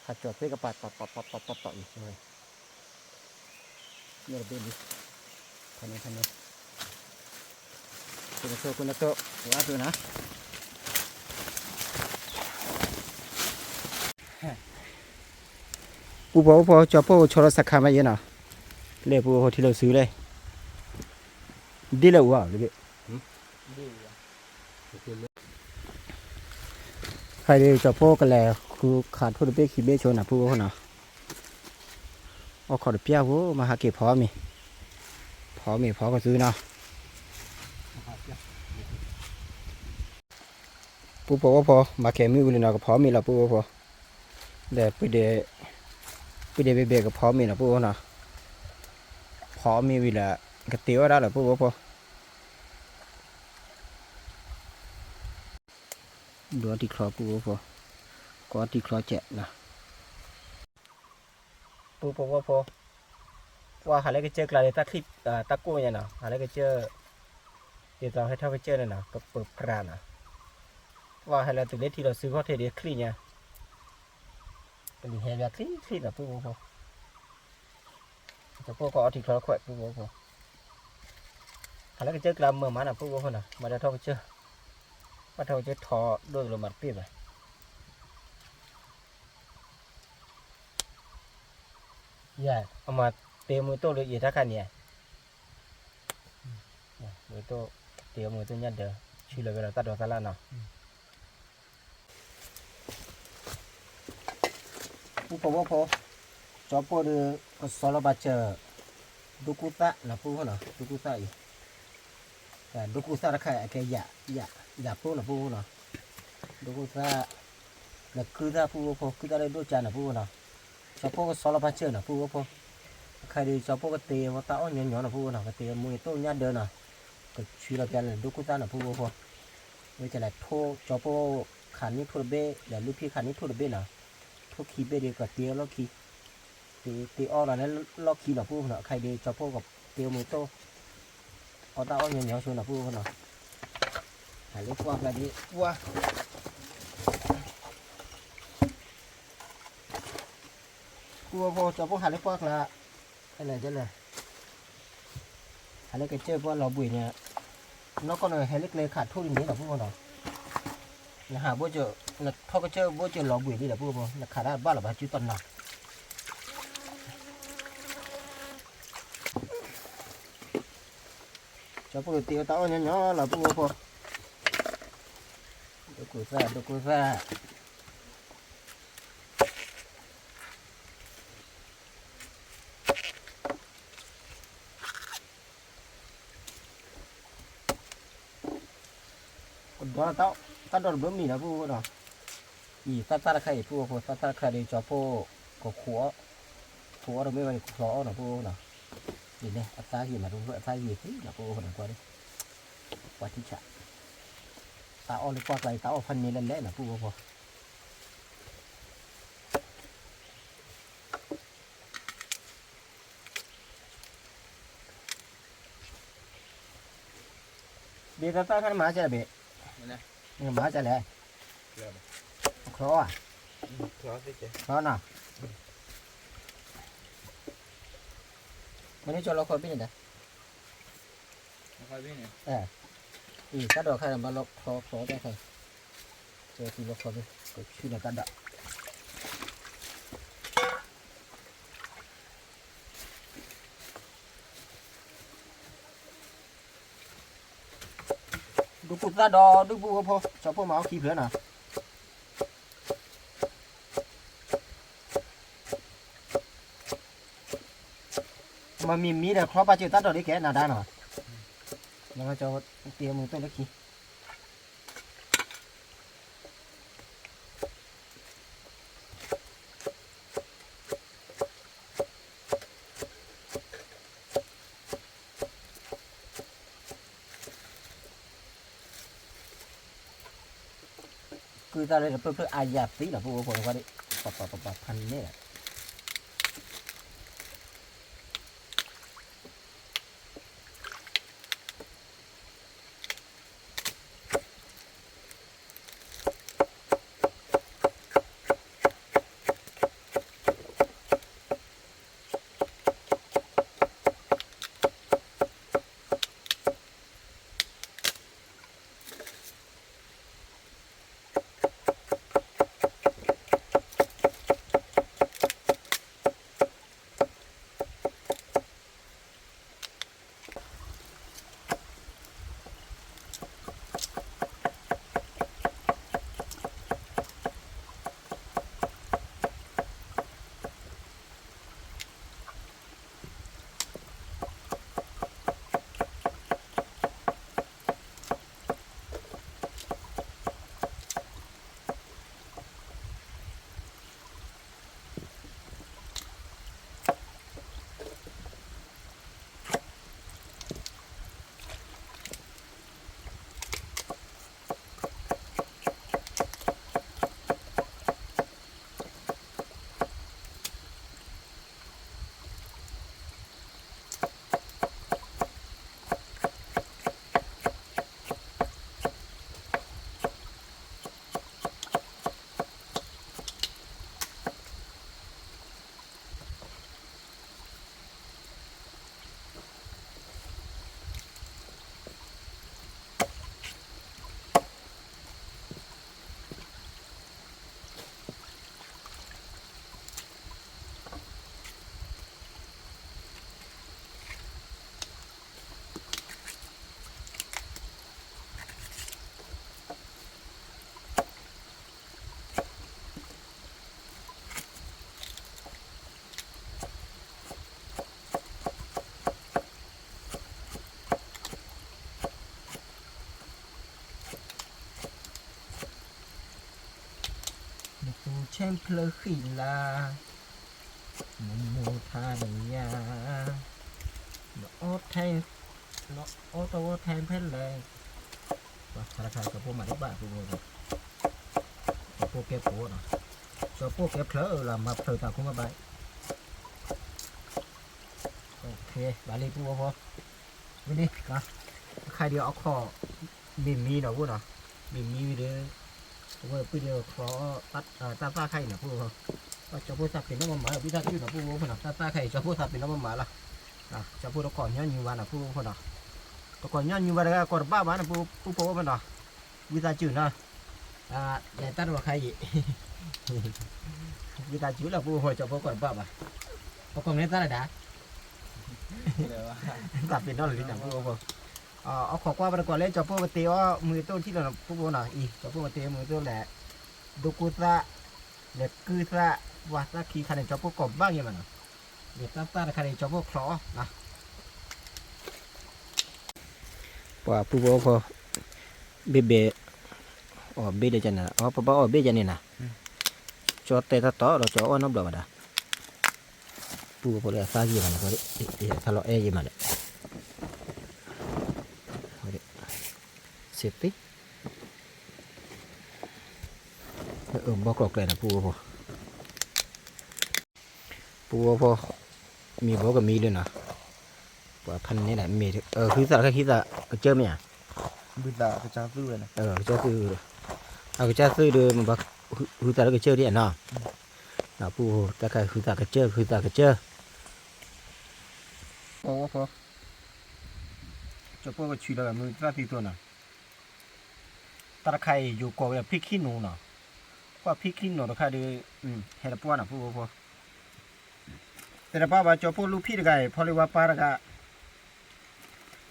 ကၠီၤသ့ၣ်ကပၤ တီတီတီတီတီအံၤ, န့ၣ်တဘ့ၣ်လံ, ဖးန့ၣ်ဖးန့ၣ်, ကွၢ်နထိၣ်ကွၢ်နထိၣ် ဝဲအါကၢနၤ. ပူဖိဖိ ကၠီၤဖိကဆီလီၤစခါမးယဲနီၤ, လဲၣ်ပူဖိထံလီၤစုလဲၣ်, ဒ်လဲၣ်အူဧါ, ဟဲဒီးကၠီၤဖိကလဲၤဃုခးထိၣ်တဘ့ၣ်ခံဘ့ၣ်ဆိနီၤ ပူဖိဖိနီၤ, အိၣ်ခိးတပျၢ်ဖိ မၤဟးက့ၤဖီမ့ၤ, ဖီမ့ၤဖီကသုနီၤ. ပူဖိဖိ မၤကဲၤမုၢ်ဝံၤလံနီၤ ကဖီမ့ၤလီၤ ပူဖိဖိ, ဒီး ပှ့ၤဒဲးဘ့ၣ်ဘ့ၣ်ကဖီမ့ၤလီၤ ပူဖိနီၤ, ဖီမ့ၤဝံၤလၢ ကတ့အီၣ်ဒၣ်လီၤ ပူဖိဖိ, ဒိးအီၣ်တံၤချီ ပူဖိဖိ, ကအီၣ်တံၤချီကဲးနီၤ. ပူဖိဖိဖိ, ပှၤဟးလၢကစၢၢ်ကျါဒီး တၢ်ချံၣ် တၢ်ကိၢ်ညါနီၤ, ဟးလၢကစၢၢ် ဒ်သိးဟဲထီၣ်ကစၢၢ်န့ၣ်နီၤ ကပၢၤပြးနီၤ, ပှၤဟဲလၢတုၤလၢထံလီၤစုခီၣ်ထံးဒီးချံၣ်ညါ, ပလံၤဟဲဘၣ်ချံၣ်ချံၣ်နီၤ ပူဖိဖိ, ကၠီၤဖိကအီၣ်ထံချီခွဲး ပူဖိဖိ, ဟးလၢကစၢၢ်ကျါမုာ်မးနီၤ ပူဖိဖိနီၤ, ဘၣ်ဒီးထီၣ်ကစၢၢ်, ဘၣ်ထီၣ်ကစၢၢ်ထီဒိၣ်တလီၤမးတပ့ၢ်ဘၣ်. ယၤ အမၤတ့မူတိၢ်လၢယံၤတၢ်ခါန့ၣ်ဧါ, မူတိၢ်, တ့မူတိၢ်ညၣ်ဒၢး, ဆူလီၤဝဲဒီးတၢ်ဒိးသၣ်လၣ်နီၤ. ပူဖိဖိဖိ, ကၠီၤဖိဒီး ကဆီလီၤပာ်စၢၤ ဒိၣ်ကူၣ်သၣ်နီၤ ပူဖိနီၤ, ဒိၣ်ကူၣ်သၣ်အံၤ, ဒိၣ်ကူၣ်သၣ်တခါအကဲယၤ, ယၤ, ယၤဖိနီၤ ပူဖိနီၤ, ဒိၣ်ကူၣ်သၣ်, လၢကုၢ်သၣ် ပူဖိဖိ, ကုၢ်သၣ်လၢဒိၣ်ကၢနီၤ ပူဖိနီၤ, ကၠီၤဖိကဆီလီၤပာ်စၢၤနီၤ ပူဖိဖိ, အခါဒီးကၠီၤဖိကတ့ဝဲတၢ်အီၣ်ညီညီနီၤ ပူဖိနီၤ, ကတ့မူတိၢ်ညၣ်ဒၢးနီၤ, ကဆူလီၤပျၢ်လၢဒိၣ်ကူၣ်သၣ်နီၤ ပူဖိဖိ, ဝဲကလဲၤထိၣ်ကၠီၤဖိခးန့ၢ်ထိၣ်တဘ့ၣ် ဒီးလူၢ်ဖံးခးန့ၢ်ထိၣ်တဘ့ၣ်နီၤ, ထိၣ်ခံဘ့ၣ်ဒီးကတ့အီၣ်လီၢ်ခံ, တ့အီၣ်လီၤလၢလီၢ်ခံနီၤ ပူဖိနီၤ, အခါဒီးကၠီၤဖိကတ့မူတိၢ်, အီၣ်တၢ်အီၣ်ညီညီဆိနီၤ ပူဖိနီၤ, ဟးလၢပှၢ်ကျါဒီး ပှၢ် ပူဖိဖိ ကၠီၤဖိဟးလၢပှၢ်ကျါ, လဲၣ်လဲၣ်, ဟးလၢကစၢၢ်ပှၢ်လီၤဘှံးန့ၣ်, နီၢ်ကီၢ်န့ၣ်ဟဲလၢကျဲခးထိၣ်ဒ်န့ၣ်လီၤ ပူဖိနီၤ, နဟးဘိၣ်စၢၤ, နထီၣ်ကစၢၢ်ဘိၣ်စၢၤလီၤဘှံးလံလီၤ ပူဖိ, နခးတၢ်တဘၣ်လၢၤဘၣ် စုတီၢ်နီၤ ကၠီၤဖိတ့အီၣ်တၢ်အီၣ်ညီညီလီၤ ပူဖိဖိ, ဒိၣ်ကူၣ်သၣ် ဒိၣ်ကူၣ်သၣ်, ကဒီးတၢ်, တၢ်ဒိးတဘျီမံၤလီၤ ပူဖိနီၤ, အံၤသၣ်သၣ်တခါအံၤ ပုၢ်ဝဲၢ်ဖိ သၣ်သၣ်တခါဒီး ကၠီၤဖိ ကခိးအီၣ်, ခိးအီၣ်တမ့ၢ်ဝဲန့ၣ် ကချီအီၣ်နီၤ ပုၢ်ဝဲၢ်နီၤ. အံၤန့ၣ် အသၣ်ဂ့ၤမး ဒိၣ်ဖျၢၣ်အသၣ်ဂ့ၤသံနီၤ ပုၢ်ဝဲၢ်ဖိနီၤ ကွၢ်ဒီး ကွၢ်ထံဆး, သၣ်အီၣ်လၢကွၢ်ကျါအံၤ သၣ်အီၣ်ဖးန့ၢ်လဲၣ်လဲၣ်နီၤ ပုၢ်ဝဲၢ်ဖိ. ဘ့ၣ်သၣ်သၣ်ခါန့ၣ်မၤကလဲၣ်ဘ့ၣ်, နမၤကလဲၣ်, ချီအီၣ်ဧါ, ချီနီၤ, မ့ၢ်န့ၣ်ကၠီၤလီၤခီဘ့ၣ်န့ၣ်ဒီး အံၤတၢ်ဒိးခါန့ၣ် ဘၣ်လီၤချီချီတၢ်ခါ, ကၠီၤလီၤခီဘ့ၣ် ကဆူၣ်န့ၣ်တၢ်ဒိး ဒိၣ်ကိၢ်သၣ်ဒီးဒိၣ်ပုၢ်ဝဲၢ်ဖိ ကၠီၤဖိမၤအီၣ်ခံဖျၢၣ်နီၤ. မ့မ့ၢ်မံဒီး ချီပာ်စၢၤတၢ်ဒိးဒ်ကဲနၤဒါနီၤ, နကၠီၤတ့မုာ်တိၢ်လၢခံ ကုၢ်သၣ်လၢတပၢၢ်ဖျၢၣ်အါယၤသံနီၤ ပုၢ်ဝဲၢ်ဖိ နကွၢ်ဒ် ပပပပဖးန့ၣ် နသူဆဲဖျၢၣ်ဃံလၤ, နမိၢ်ထါနယါ, နအီထ, နအီတဝီထဲဖဲလဲၣ်, ပှၤခါတခါကၠီၤဖိမၤတဘၣ်ပူဖိ, ကၠီၤဖိကဲဖိနီၤ, ကၠီၤဖိကဲဖျၢၣ်လီၤ မၤဖျၢၣ်သးခိၣ်မ့ၢ်ဘၣ်, ဘၣ်လံပူဖိ, ဝဲန့ၣ်, အခါဒီးအခီၣ်, မ့ၢ်မံနီၤပူနီၤ, မ့ၢ်မံဝံၤဒီး, အဝဲပှ့ၤဒီးချီ, တၢ်သၣ်ခါအံၤနီၤပူဖိ, ကၠီၤဖိသးပ့ၤနီၣ်မးမး ဝံသးစူၤနီၤပူဖိနီၤ တၢ်သၣ်ခါအံၤ ကၠီၤဖိသးပ့ၤနီၣ်မးမးလီၤ, ကၠီၤဖိတကိးညီနုၢ်ဘၣ်နီၤပူဖိနီၤ, တကိးညီနုၢ်ဘၣ်တဂၤကိးတဘၣ်ဘၣ်နီၤပူဖိမးနီၤ, ဝံသးစူၤနီၤ လဲၤတၢ်တဝီခါအံၤ, ဝံသးစူၤလၢပူဖိ ကၠီၤဖိကိးတဘၣ်ဘၣ်, ပကိးမ့ၢ်သၣ်လၢဒၣ်, သးပ့ၤနီၣ်လံနီၤပူဖိ, အခီၣ်ကွၢ်ပတကိးလၢကၠီၤဖိပတ့အီၣ်မုၢ်အသိၣ်ထံၣ်လီၤနီၤပူဖိနီၤ, အံၤ ကၠီၤဖိပတ့အီၣ်မုၢ်အသိၣ်လဲၣ်, ဒိၣ်ကိၢ်သၣ်, လဲၤကုၢ်သၣ်, ပှၤသၣ်ခံခါန့ၣ် ကၠီၤဖိကိးဘၣ်ဂ့ၤမးနီၤ, လဲၤတၢ်သၣ်တခါန့ၣ် ကၠီၤဖိချီအီၣ်နီၤ ပှၤပူဖိအိၣ်ဖိ, ဘ့ၣ်ဘ့ၣ်, အီၣ်ဘ့ၣ်ဒီးကန့ၣ်, အီၣ်ပဘၣ်အီၣ်ဘ့ၣ်ကန့ၣ်နီၤ, ကၠီတဲတၢ်တီဒီးကၠီအီၣ်နီတဘျီဘၣ်ဒၣ်, ပူဖိလၢအသၣ်ဂံၢ်မးန့ၣ်, အသၣ်လီၤအဲၣ်ယံၤမးလဲၣ်, စ့သ့, အဘီၣ်ကျိၤကျဲန့ၣ် ပူဖိ ပူဖိ, မ့ၢ်ဘီကမံလၢနီၤ, ပှၤဖးန့ၣ်လဲၣ်, မ့ၢ်ဟုသၣ်လၢကဟံးသးကစၢၢ်မ့ၢ်ဧါ, ကစၢၢ်, ကစၢၢ်သုဒီး မ့ၢ်ဘၣ်ဟုသၣ်လၢကစၢၢ်ဒ်နီၤ, ပူဖိတၢ်ခါဟုသၣ်ကစၢၢ် ဟုသၣ်ကစၢၢ် ဖိ, ကၠီပိၢ်ကဆူးလီၤမုၢ်သၣ်သံသိနီၤ, တၢ်တခါအံၤ ယိၤကိးဝဲဖံခံနိနီၤ, ကွၢ်ဖံခံနိတခါဒီး ဟဲတပှၢ်နီၤ ဖိဖိဖိ, တဲတပၢ်ဘၣ် ကၠီပိၢ်လူဖံတဂၤအံၤ ဖီလ့ဝါပၢ်တဂၤ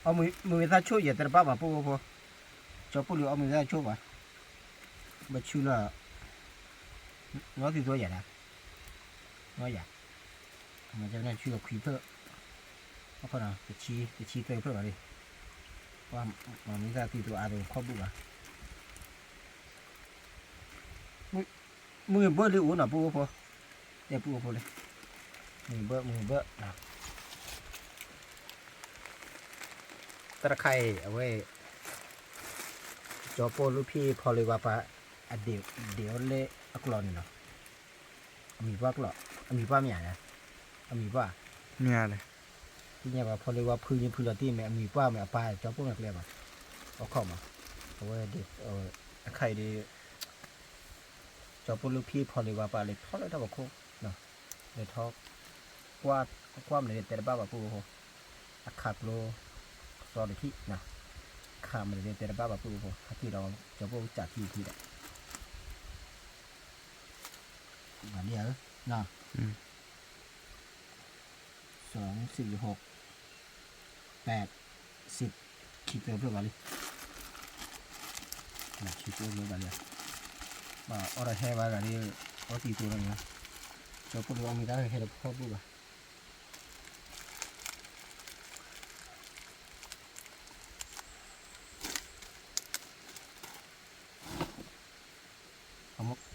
အီၣ်မ့ၤသၣ်ဆိၣ်ယဲၢ် တဲတပၢ်ဘၣ် ဖိဖိဖိ, ကၠီပိၢ်လူအီၣ်မ့ၤသၣ်ဆိၣ်ဘၣ်, ဘၣ်ဆူလီၤ နီသံသိယဲၢ်ဒၣ်, နီယဲၢ်, မ့ၢ်ဆူလီၤခွံဖျၢၣ်, အခီ တဆံသၢဖျၢၣ်ဘၣ်လံ, ပှၤမ့ၢ်သၣ်သံသိအါဒီးခီၣ်ဘုၣ်ဘၣ်, မုၢ်ဘၢလံအိၣ်နီၤ ပူဖိဖိ, တဲပူဖိလံ, မုၢ်ဘၢ မုၢ်ဘၢ တၢ်တခါအံၤ အဝဲ ကၠီပိၢ်လူဖံဖီလ့ဝါပၢ် အဒ့ၣ်အီၤလၢအကျိၤန့ၣ်နီၤ, အမံၤပှၢ်ကျိၤ, အမံၤပှၢ်မ့ၢ်ဧါ, အမံၤပှၢ်, မ့ၢ်ဧါလဲၣ်, သ့ၣ်ညါဘၣ် ဖီလ့ဝါဖုန့ၣ်ဖုလီၤတံၢ်မ့ၢ်အမံၤပှၢ်မ့ၢ်အပၢ် ကၠီပိၢ်မ့ၢ်ကျဲဘၣ်, အခီမး, အဝဲ အခါအံၤဒီး ကၠီပိၢ်လူဖံဖီလ့ဝါပၢ်လဲၤထီၣ်လၢတၢ်ဖီခိၣ်, လဲၤထီၣ်, ကွၢ်မနုၤ တဲတဘၣ်ဘၣ် ပူဖိဖိ, အခးကျိ စီတထံၣ်, ခးမနုၤ တဲတဘၣ်ဘၣ် ပူဖိဖိ, ဟဲက့ၤဒီး ကၠီပိၢ်ကစးထံထံဒီး ဘၣ်လံဧါ, စး စံး ယဟိး ပဲး စံး ခံသၢဖျၢၣ်ဘၣ်လံ, ခံသၢဖျၢၣ်ဘၣ်လံ, ဘၣ်အီၣ်ဒီးဟဲဘၣ်ဂၤဒီး အီၣ်တံၤသိးလီၤန့ၣ်, ကၠီပိၢ်ဒီးအီၣ်မ့ၤတၢ်ဟဲဒီးဖီဘိၣ်ဘၣ်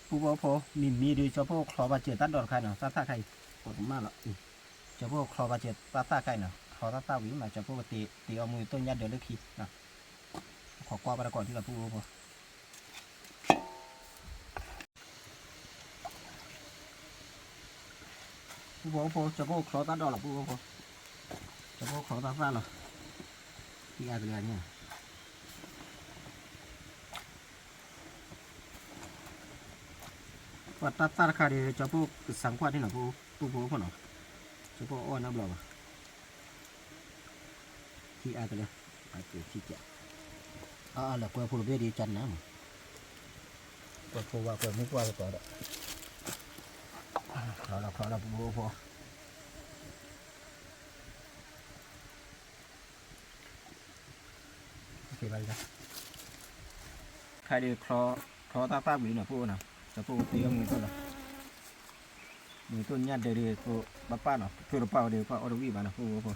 ပူဖိဖိ, မံၤမံၤဒီး ကၠီဖိချီဘၣ်စၢၤတၢ်ဒိးတခါနီၤ, တၢ်သၣ်ခါအံၤ, ပကမၣ်လီၤ, ကၠီဖိချီဘၣ်စၢၤတၢ်သၣ်ခါအံၤနီၤ, ချီတၢ်သၣ်ဝံၤမး ကၠီဖိကတ့အီၣ်မ့ၤတိၢ်ညၣ်ဒၢးလၢခံ, ခိးကွၢ်ဘၣ်တကိးထံလီၤ ပူဖိဖိ ပူဖိဖိ, ကၠီဖိချီတၢ်ဒိးလီၤ ပူဖိဖိ, ကၠီဖိချီတၢ်သၣ်လီၤ, ထံအါကလၢာ်န့ၣ်, ပှၤတၢ်သၣ်တခါဒီး ကၠီဖိကစၢ်ကွၢ်ထံနီၤ ပူဖိဖိနီၤ, ကၠီဖိအီၣ်နီတဘျီဘၣ် ထံအါကလၢာ်, အက့ၤထံကဲး, အလၢကွဲဖိတဘ့ၣ်ဒီးကနၤမး, ကွဲဖိဝဲကွဲမုၢ်ကွၢ်တကိးဒီး, ချီလီၤချီလီၤ ပူဖိဖိ, ခါဒီး ချီတၢ်သၣ်ဝံၤနီၤ ပူဖိနီၤ, ကၠီဖိတ့အီၣ်မ့ၤတိၢ်လီၤ, မ့ၤတိၢ်ညၣ်ဒၢးဒီး ပဘၣ်ပာ်နီၤ ပထိၣ်တပာ်ဝဲဒီး ပှၤအီၣ်တဝံၣ်ဘၣ်နီၤ ပူဖိဖိ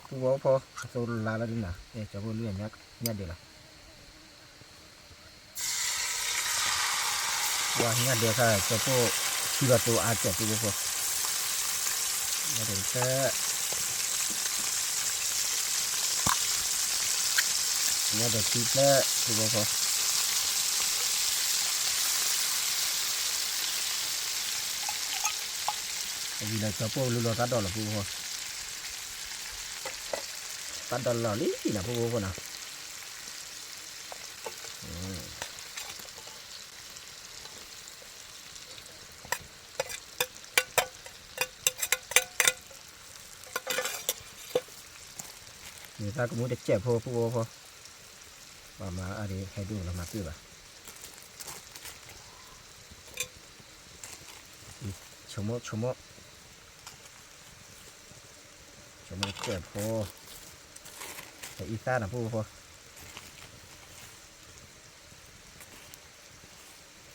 ပူဖိဖိ အသိလါလီၤဒ်နီၤ, ကၠီဖိလုၢ်ညၣ်ဒၢးလီၤ, ပှၤညၣ်ဒၢးခါ ကၠီဖိ ထံဘၣ်တိၤအါကၠီ ပူဖိဖိ, ညၣ်ဒၢးတဖျၢၣ်, ညၣ်ဒၢးခံဖျၢၣ် ပူဖိဖိ အဝံၤလၢကၠီဖိလူလီၤတၢ်ဒိးလီၤ ပူဖိဖိ, တၢ်ဒိးလီၤလံနီၤ ပူဖိဖိနီၤ, မ့ၢ်တၢ်ကမူတစဲးဖိ ပူဖိဖိ, ပှၤမၤအါဒံးဟဲဒိၣ်လီၤမၤတ့ၢ်ဘၣ်, ဆိကမိၣ်ဆိကမိၣ် ဆိကမိၣ်တစဲးဖိ, အံသၣ်နီၤ ပူဖိဖိ, လံ,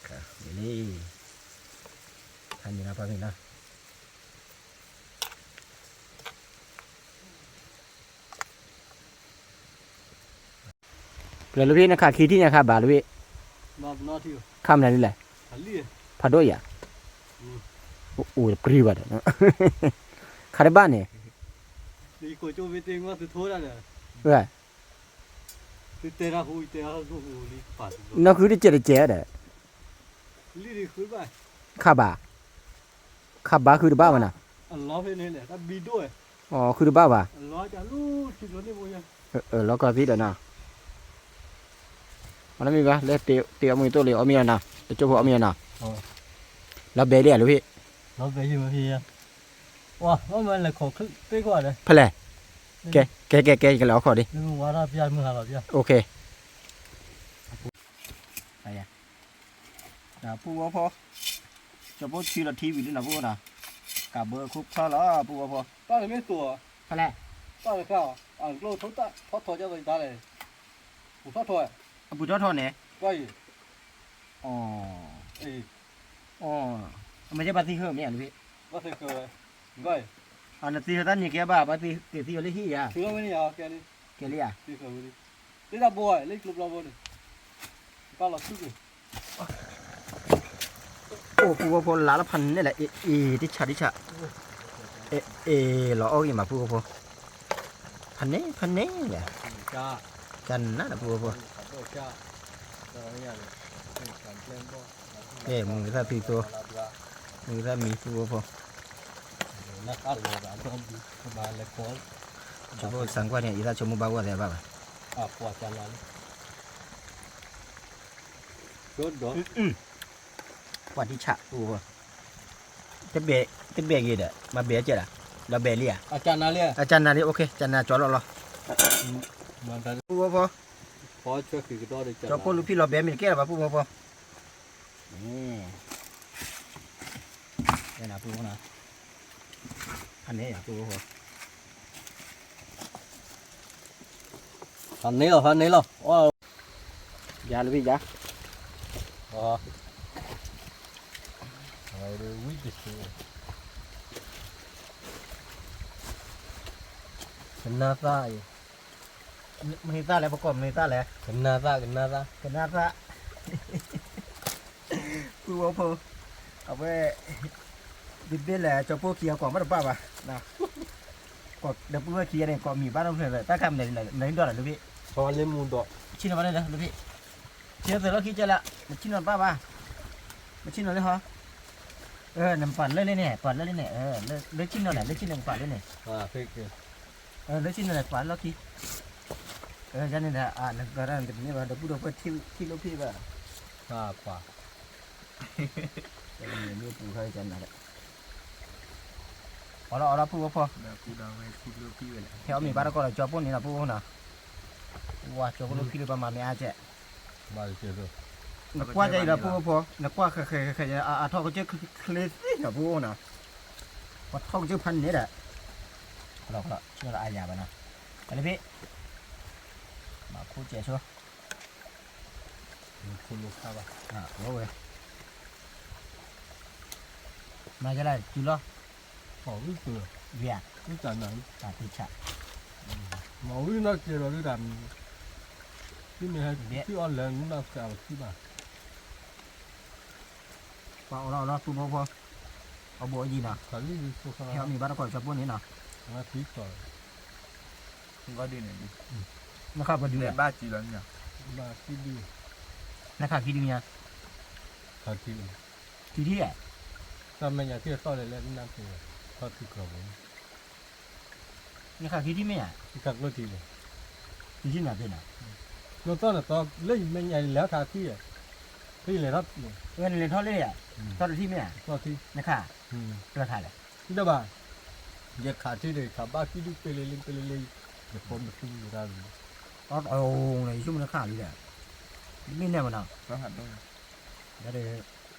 ခါန့ၣ်နီၤ ပှၤမ့ၢ်နီၤ ပူဖိဖိ, လၢလၢဖဲနခးခံထံၣ်ညါခါဘၣ်လၢဖဲ, ခါမနုၤလဲၣ်, ဖးဒိၣ်ယၤ, အိၣ်တကြံဘၣ်ဒီး, ခါတဘၣ်န့ၣ်, ဝဲ, နီၢ်ဃုတကဲးတကဲးဒီး, ခါဘၣ်, ခါဘၣ်ဃုတဘၣ်ဘၣ်နီၤ, အဃုတဘၣ်ဘၣ်, လီၤကီၢ်သံဒီးနီၤ, မ့ၢ်ဘၣ်လၢတ့အီၣ်မ့ၢ်သိၣ်လံအီၣ်မ့ၢ်အီၤနီၤ, တကၠိဖိအီၣ်မ့ၢ်အီၤနီၤ, လီၤဘဲလံဧါလၢဖဲ, ဖဲလဲၣ်, ကဲကဲကဲကဲ ယကလဲၤအီၣ်ခီၣ်ဒံး, ကၠီဖိဆံလီၤထံဝံၤလံနီၤ ပူဖိနီၤ, ကးဘၢခိၣ်ဖျီလီၤ ပူဖိဖိ, ဖဲလဲၣ်, အပူၤထီၣ်ထီၣ်န့ၣ်, အမ့ၢ်ဘၣ်သံဃၢၤမ့ၢ်ဧါလၢဖဲ, နသံဃၢၤတၢ်န့ၣ်ကဲဘၣ် ဘၣ်သံဃၢၤလၢဟံၣ်ဧါ, ကဲလံဧါ, အိၣ်ပူဖိဖိလါလၢဖးန့ၣ်လဲၣ် အ့ၣ်အ့ၣ် တဆးတဆး, အ့ၣ်အ့ၣ် လီၤအီၣ်ဂ့ၤမးပူဖိဖိ, ဖးန့ၣ်ဖးန့ၣ်လဲၣ်, ကနၣ်ဒီးပူဖိဖိ, ကဲ မုၢ်သၣ်သံသိ, မုၢ်သၣ်မံပူဖိဖိ, ဆိကမိၣ်စၢ်ကွၢ်န့ၣ် ယသးဆိကမိၣ်ဘၣ်ဂီၢ်သဲဘၣ်ဘၣ်, ပှၤတံၢ်ဆးပူဖိ, တဘဲၣ်ဂ့ၤဒီး မၤဘဲၣ်ကဲလၢ, ဒီးဘဲၣ်လံဧါ, အကနၣ်လံ အကနၣ်လံ OK ကနၣ်ကၠီလီၤလီၤ, ပူဖိဖိ, ကၠီဖိလူၤဖံးလီၤဘဲၣ်မ့ၢ်တကဲလၢၤဘၣ်ပူဖိဖိ, ဖးန့ၣ်ယၤပူဖိ, ဖးန့ၣ်လီၤ ဖးန့ၣ်လီၤ, ယၤလၢဖဲယၤ, ကနၣ်သၣ်အံၤ, မနုၤသၣ်လဲၣ် ပကိးမနုၤသၣ်လဲၣ်, ကနၣ်သၣ် ကနၣ်သၣ်, ကနၣ်သၣ်, ပူဖိဖိ, အဝဲ, ဒ်ဘ့ၣ်လဲၣ် ကၠီဖိခံအကိးမ့ၢ်တဘၣ်ဘၣ်, ဒီးပူဖိခံဂၤန့ၣ် ကိးမံၤဘၣ်နီတဖျၢၣ်လၢ တၢ်ခါမနုၤလဲၣ် နဒိၣ်လၢဖဲ, ဆ့ၣ်နီၤဘၣ်လၢဖဲ, ဆ့ၣ်နီၤသ့လီၢ်ခံကဲလၢ, နဆ့ၣ်နီၤတဘၣ်ဘၣ်, နဆ့ၣ်နီၤလၢဟီ, နပာ်လၢလံန့ၣ် ပာ်လၢလံန့ၣ်, လၢဆ့ၣ်နီၤလဲၣ် လၢဆ့ၣ်နီၤကပာ်လၢန့ၣ်, လၢဆ့ၣ်နီၤလဲၣ်ပာ်လၢလီၢ်ခံ, ယန့ၣ်ဒီး နကရၢနတမ့ၢ်ဘၣ် ဒီပုၢ်ဒီဝဲၢ်ထံၣ်လိၣ်ဖံးဘၣ်, မ့ၢ်ပူၤခါကနၣ်ဒီး, အီလီၤအီလီၤပူဖိဖိ, ဟဲအီၣ်မ့ၤဘၣ်တကီၢ်ဒီးကၠီဖိန့ၣ်နီၤ ပူဖိနီၤ, ဝါကၠီဖိလိၣ်ဖံးလၢပှၤမၤမ့ၢ်အါကဲ, နကွၢ်ကဲအံၤဒီးပူဖိဖိ, နကွၢ်ဃဲဃဲဃဲဃဲ အထီၣ်ကစၢၢ်ချ့သ့နီၤပူဖိနီၤ, ပှၤထီၣ်ကစၢၢ်ဖးန့ၣ်ဒီး, လီၤလီၤ ဆ့ၣ်နီၤလၢအယၤဘၣ်နီၤ, တၢ်လၢဖဲ, မၤခိၣ်စဲးဆိ, ဝဲ, မၤကဲလၢတုၤလီၤ, ဝဲဧါ, တၢ်သ့ၣ်ဆး, မၤဝံၤနီၢ်ကဲလီၤဒုးတၢ်, သုမ့ၢ်ဟဲထံၣ်အီၤလဲၤနုၤနီၢ်ကဲအီၤထံၣ်ဘၣ်, ပှၤအီလီၤအီလီၤပူဖိဖိ, အဘူးအယံၤနီၤ, ဟဲအီၣ်မ့ၤဘၣ်တကီၢ်ကၠီဖိန့ၣ်နီၤ, နခးပှဲၤဒုးလဲၣ်, နခးခံဒုညါ, ခံထံၣ်ဧါ, တၢ်မဲာ်ညါထံၣ်အသီၣ်လဲၣ်လဲၣ် နၢ်ပၢၢ်, နခးခံထံၣ်မ့ၢ်ဧါ, ခံထံၣ်နၤသ့ၣ်နီၤ, နသီၣ်နသီၣ်လၢယမဲာ်ညါယလဲၤထီၣ်ခါခံဧါ, ဖဲယလဲၤထီၣ်, နလဲၤထီၣ်လၢဧါ, သီၣ်တထံၣ်မ့ၢ်ဧါ, နခး, ပျၢၤခးလဲၣ်, တဘၣ်, ယခးထံၣ်ဒီးခးဘၣ်ခံဒုပ့လ့လ့ပ့လ့လ့, ယဖိမုၣ်သူမုၣ်တၢ်, ယဆိကမိၣ်နခးလံဒီး, မ့ၢ်နဲၣ်မနီၤ, ဒီး, ဟး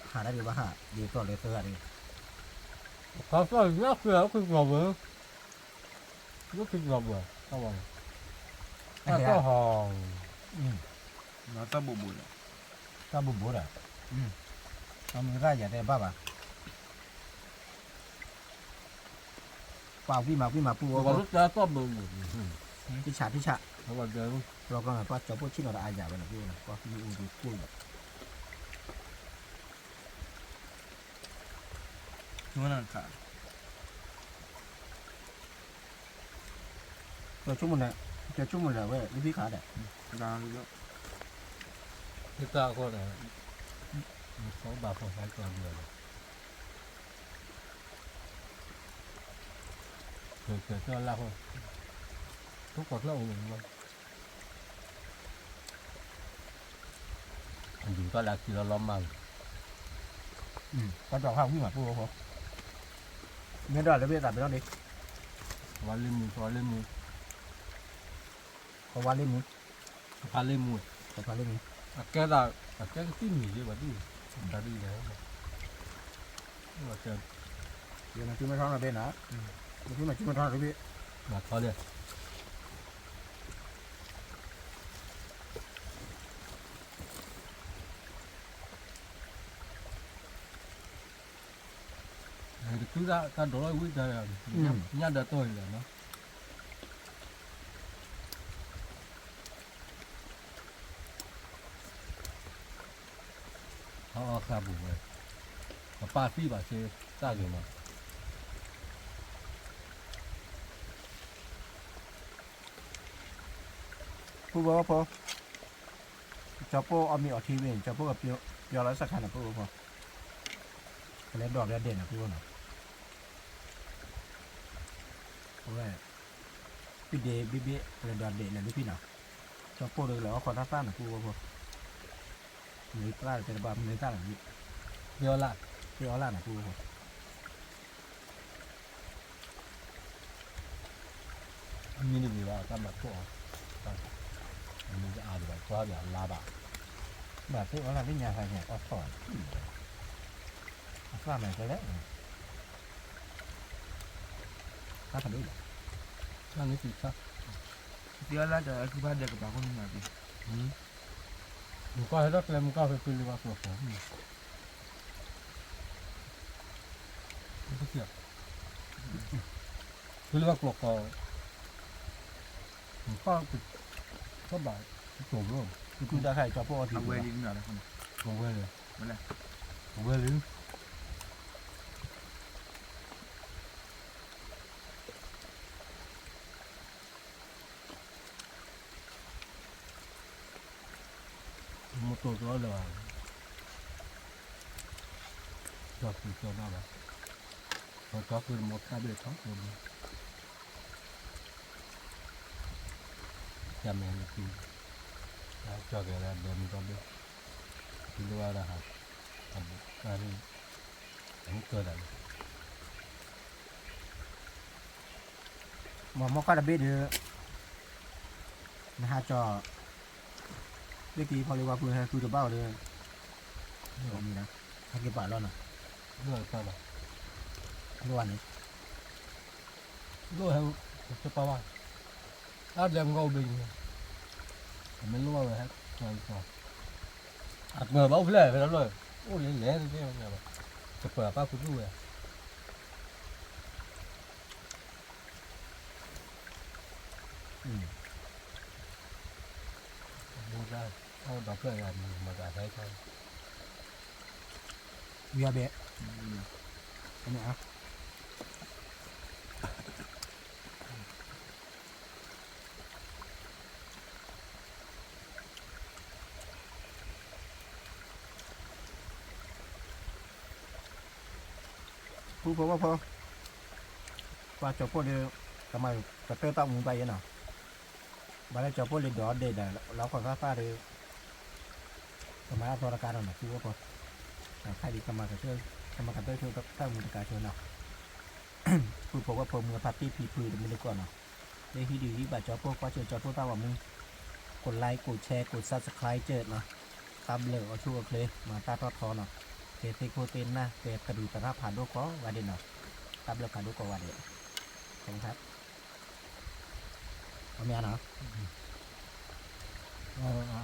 တၢ်ဒုးဘၣ်ဟး ဒ်သိးလၢသၢဂၤတဂ့ၤ, ခီသီၣ်ညါဃုာ်အိၣ်ခိၣ်ကီၢ်ပူၤ, အိၣ်ခိၣ်ကီၢ်ပူၤ, တၢ်ဟီၣ်, တၢ်ဘိးဘိးဒီး, တၢ်ဘိးဘိးဒီး, တၢ်မုၢ်သၣ်ယၤတဲဘၣ်ဘၣ်, ပှၤဝံၣ်မးဝံၣ်မးပူဖိ, တၢ်သီၣ်ဘိးဘိး, တဆးတဆး လီၤကျီၢ်န့ၣ် ပှၤကၠီၤပိၢ်ဆ့ၣ်နီၤတအါယၤဝဲန့ၣ် ပှၤမ့ၣ်အူဒုးကိၢ်လီၤ ကၠီၤဆိကမိၣ်န့ၣ် ကၠီၤဆိကမိၣ်န့ၣ်ဝဲ လၢဖံခးဒၣ် တၢ်အဃိန့ၣ် နခီဘၣ်ဖီၣ်သးကၠီၤဒ်အံၤ ကၠီၤလၢဃိ ထိၣ်ကီၢ်ချၢအိၣ်န့ၣ်လီၤ ယူၤထီၣ်လၢအခံလီၤလီၤမၢ်လီၤ တၢ်တၢ်ဟးဝံၣ်မးပှၤဖိ မ့ၢ်ဒၣ်လၢဘ့ၣ်သးပ့ၤနီၣ်ဒ့ ဝါလ့မူ ဝါလ့မူ ဝါလ့မူ ဖးလ့မူ ဖးလ့မူ အကဲဒၣ် အကဲကသံၣ်မံၤယ့ၢ်ဘၣ်ဒ် တၢ်ဒ်လဲၣ် ယမၤစုမ့ၢ်ထီၣ်နီတဘ့ၣ်နီၤ မၤစုမ့ၢ်စုမ့ၢ်ထီၣ်နီတဘ့ၣ် မၤထီၣ်လံ တခုဒၣ်တၢ်ဒိးလီၤဝံၣ်တၢ် ညၣ်ဒၢတီၢ်အံၤလီၤနီၤ အအီၣ်ဃာ်ပူၤဝဲ ပပၢ်သံဘၣ်စ့တၢ်ဂ့ၤမး ပူၤဝဲဖိ ကၠီၤပိၢ်အီၣ်မ့ၤအီထံဝံၤ ကၠီၤပိၢ်ကပျီလီၤစၢ်ခါန့ၣ် ပူၤဝဲဖိ ကလဲၤဒိးကလဲၤဒဲးန့ၣ် ပူၤဝဲနီၤ အဝဲ ဖံဒ့ဘ့ၣ်ဘ့ၣ် ကလဲၤဒိးဒဲးလဲၤလၢဖံနီၤ ကၠီၤပိၢ်ဒီးကလဲၤအီၣ်ခီသၣ်သၣ်န့ၣ် ပူၤဝဲဖိ မနုၤသၣ်တဲတဘၣ် မနုၤသၣ်လီၤ သ့အီၣ်လၣ် သ့အီၣ်လၣ်န့ၣ် ပူၤဝဲဖိ အမံၤတဂ့ၤဘၣ် တၢ်မၤထိၣ်အီၤ မံၤကအါဒံးဘၣ် ကွၢ်ဒံးအလါဘၣ် ဘၣ်သ့အီၣ်လၣ်လၢညါခါညါအီၣ်ထီၣ် အသၣ်မၤကလဲၣ် တၢ်ဖးဒိၣ်လီၤ တၢ်န့ၣ်က့ၤဆၣ် သ့အီၣ်လၣ်တၢ်အကုဖးဒဲးကပၤခိၣ်န့ၣ်မၤက့ၤ မုၢ်ကီၢ်ဟဲထီၣ်ကျဲမုၢ်ကီၢ်ဖဲဖဲလၢဘၣ်ကျိၤဃီ ဖဲလၢဘၣ်ကျိၤဃီ ထီၣ်ဘၣ် ကတိၤဘျီ ကတုၤတၢ်ခါအံၤ ကၠီၤပိၢ်အီထံ အဝဲလံ အဝဲလံ အဝဲလံ မတိၤကျီလၢၤဘၣ်, ကၠီဃုကၠီဘၣ်ဘၣ်, ကၠီဃုတမီၤခါဘၣ်ထီၣ်ဘၣ်, ကၠီမဲာ်လၢသု, ကၠီကဲၤလၢဒဲမုၢ်ကီၢ်ဘ့ၣ်, သုလိၣ်ဝဲဒၣ်ဟး, အဘူးကၢ်န့ၣ်, အမုၢ်ကၢ်တၢ်န့ၣ် မ့ၢ်မီၢ်ခါတဘ့ၣ်ဒီး, နဟးကၠီ, လၢက့ၤဖီလ့ၤဝါဖုဟဲဃုတဘၣ်အီၤဒီး, မ့ၢ်ဒၣ်, ဟဲက့ၤပာ်လီၤနီၤ, လိၣ်ဝဲန့ၣ်, လိၣ်ဝဲ, တပာ်ဘၣ်, အါဒဲးမုၢ်ကီၢ်ဘ့ၣ်န့ၣ်, အမ့ၢ်လိၣ်ဝဲဟဲကၠီ, အတမၤဘၣ်အိၣ်ဖဲလဲၣ်ဖဲလဲၣ်, အိၣ်လဲၤလဲၤ, တပာ်ပၣ်ဃုာ်သူၣ်ဝဲ မ့ၢ်ဒၣ်, အဝဲဒီဖျၢၣ်အံၤမၤတၢ်ဟဲခါ, ယဘဲ, ဖုဖိဝဲဖိ, ပှၤကၠီၤဖိဒီး, ကမၤကတၢၢ်တၢ်မူဘၣ်ယဲနီၤ, ဘၣ်လၢကၠီၤဖိလၢဒိးဒဲးဒီး လီၤခီၣ်သၣ်သၣ်ဒီး, ကမၤအသီတကါဒီးနီၤ ဖုဖိဖိ, ခဲအံၤ ကမၤကတၢၢ်တၢ်မူတကါဆိနီၤ, ဖုဖိဝဲဖိမုၢ်ဖါတံၢ်ဖံဖုတမုၢ်တကိးနီၤ, လၢဟံးဒုးဟံးဘၣ်ကၠီၤဖိကွၢ်စၢၤကၠီၤဖိသၣ်ဝဲမူ, ကိးlike ကိးshare ကိးsubscribeနီၤ, တၢ်ဘျုးအိၣ်ဆူၣ်အိၣ်ချ့ မၤတၢ်ထီၣ်ထီနီၤ, ကဲသ့ၣ်ခိၣ်သ့ၣ်နၢ် ကဲတရူးသရၣ်ဖးဒိၣ်ကိးဂၤဒဲးနီၤ, တၢ်ဘျုးဖးဒိၣ်ကိးဂၤဒဲး, ခီမီနီၤ, အမ့ၢ်နီၤ,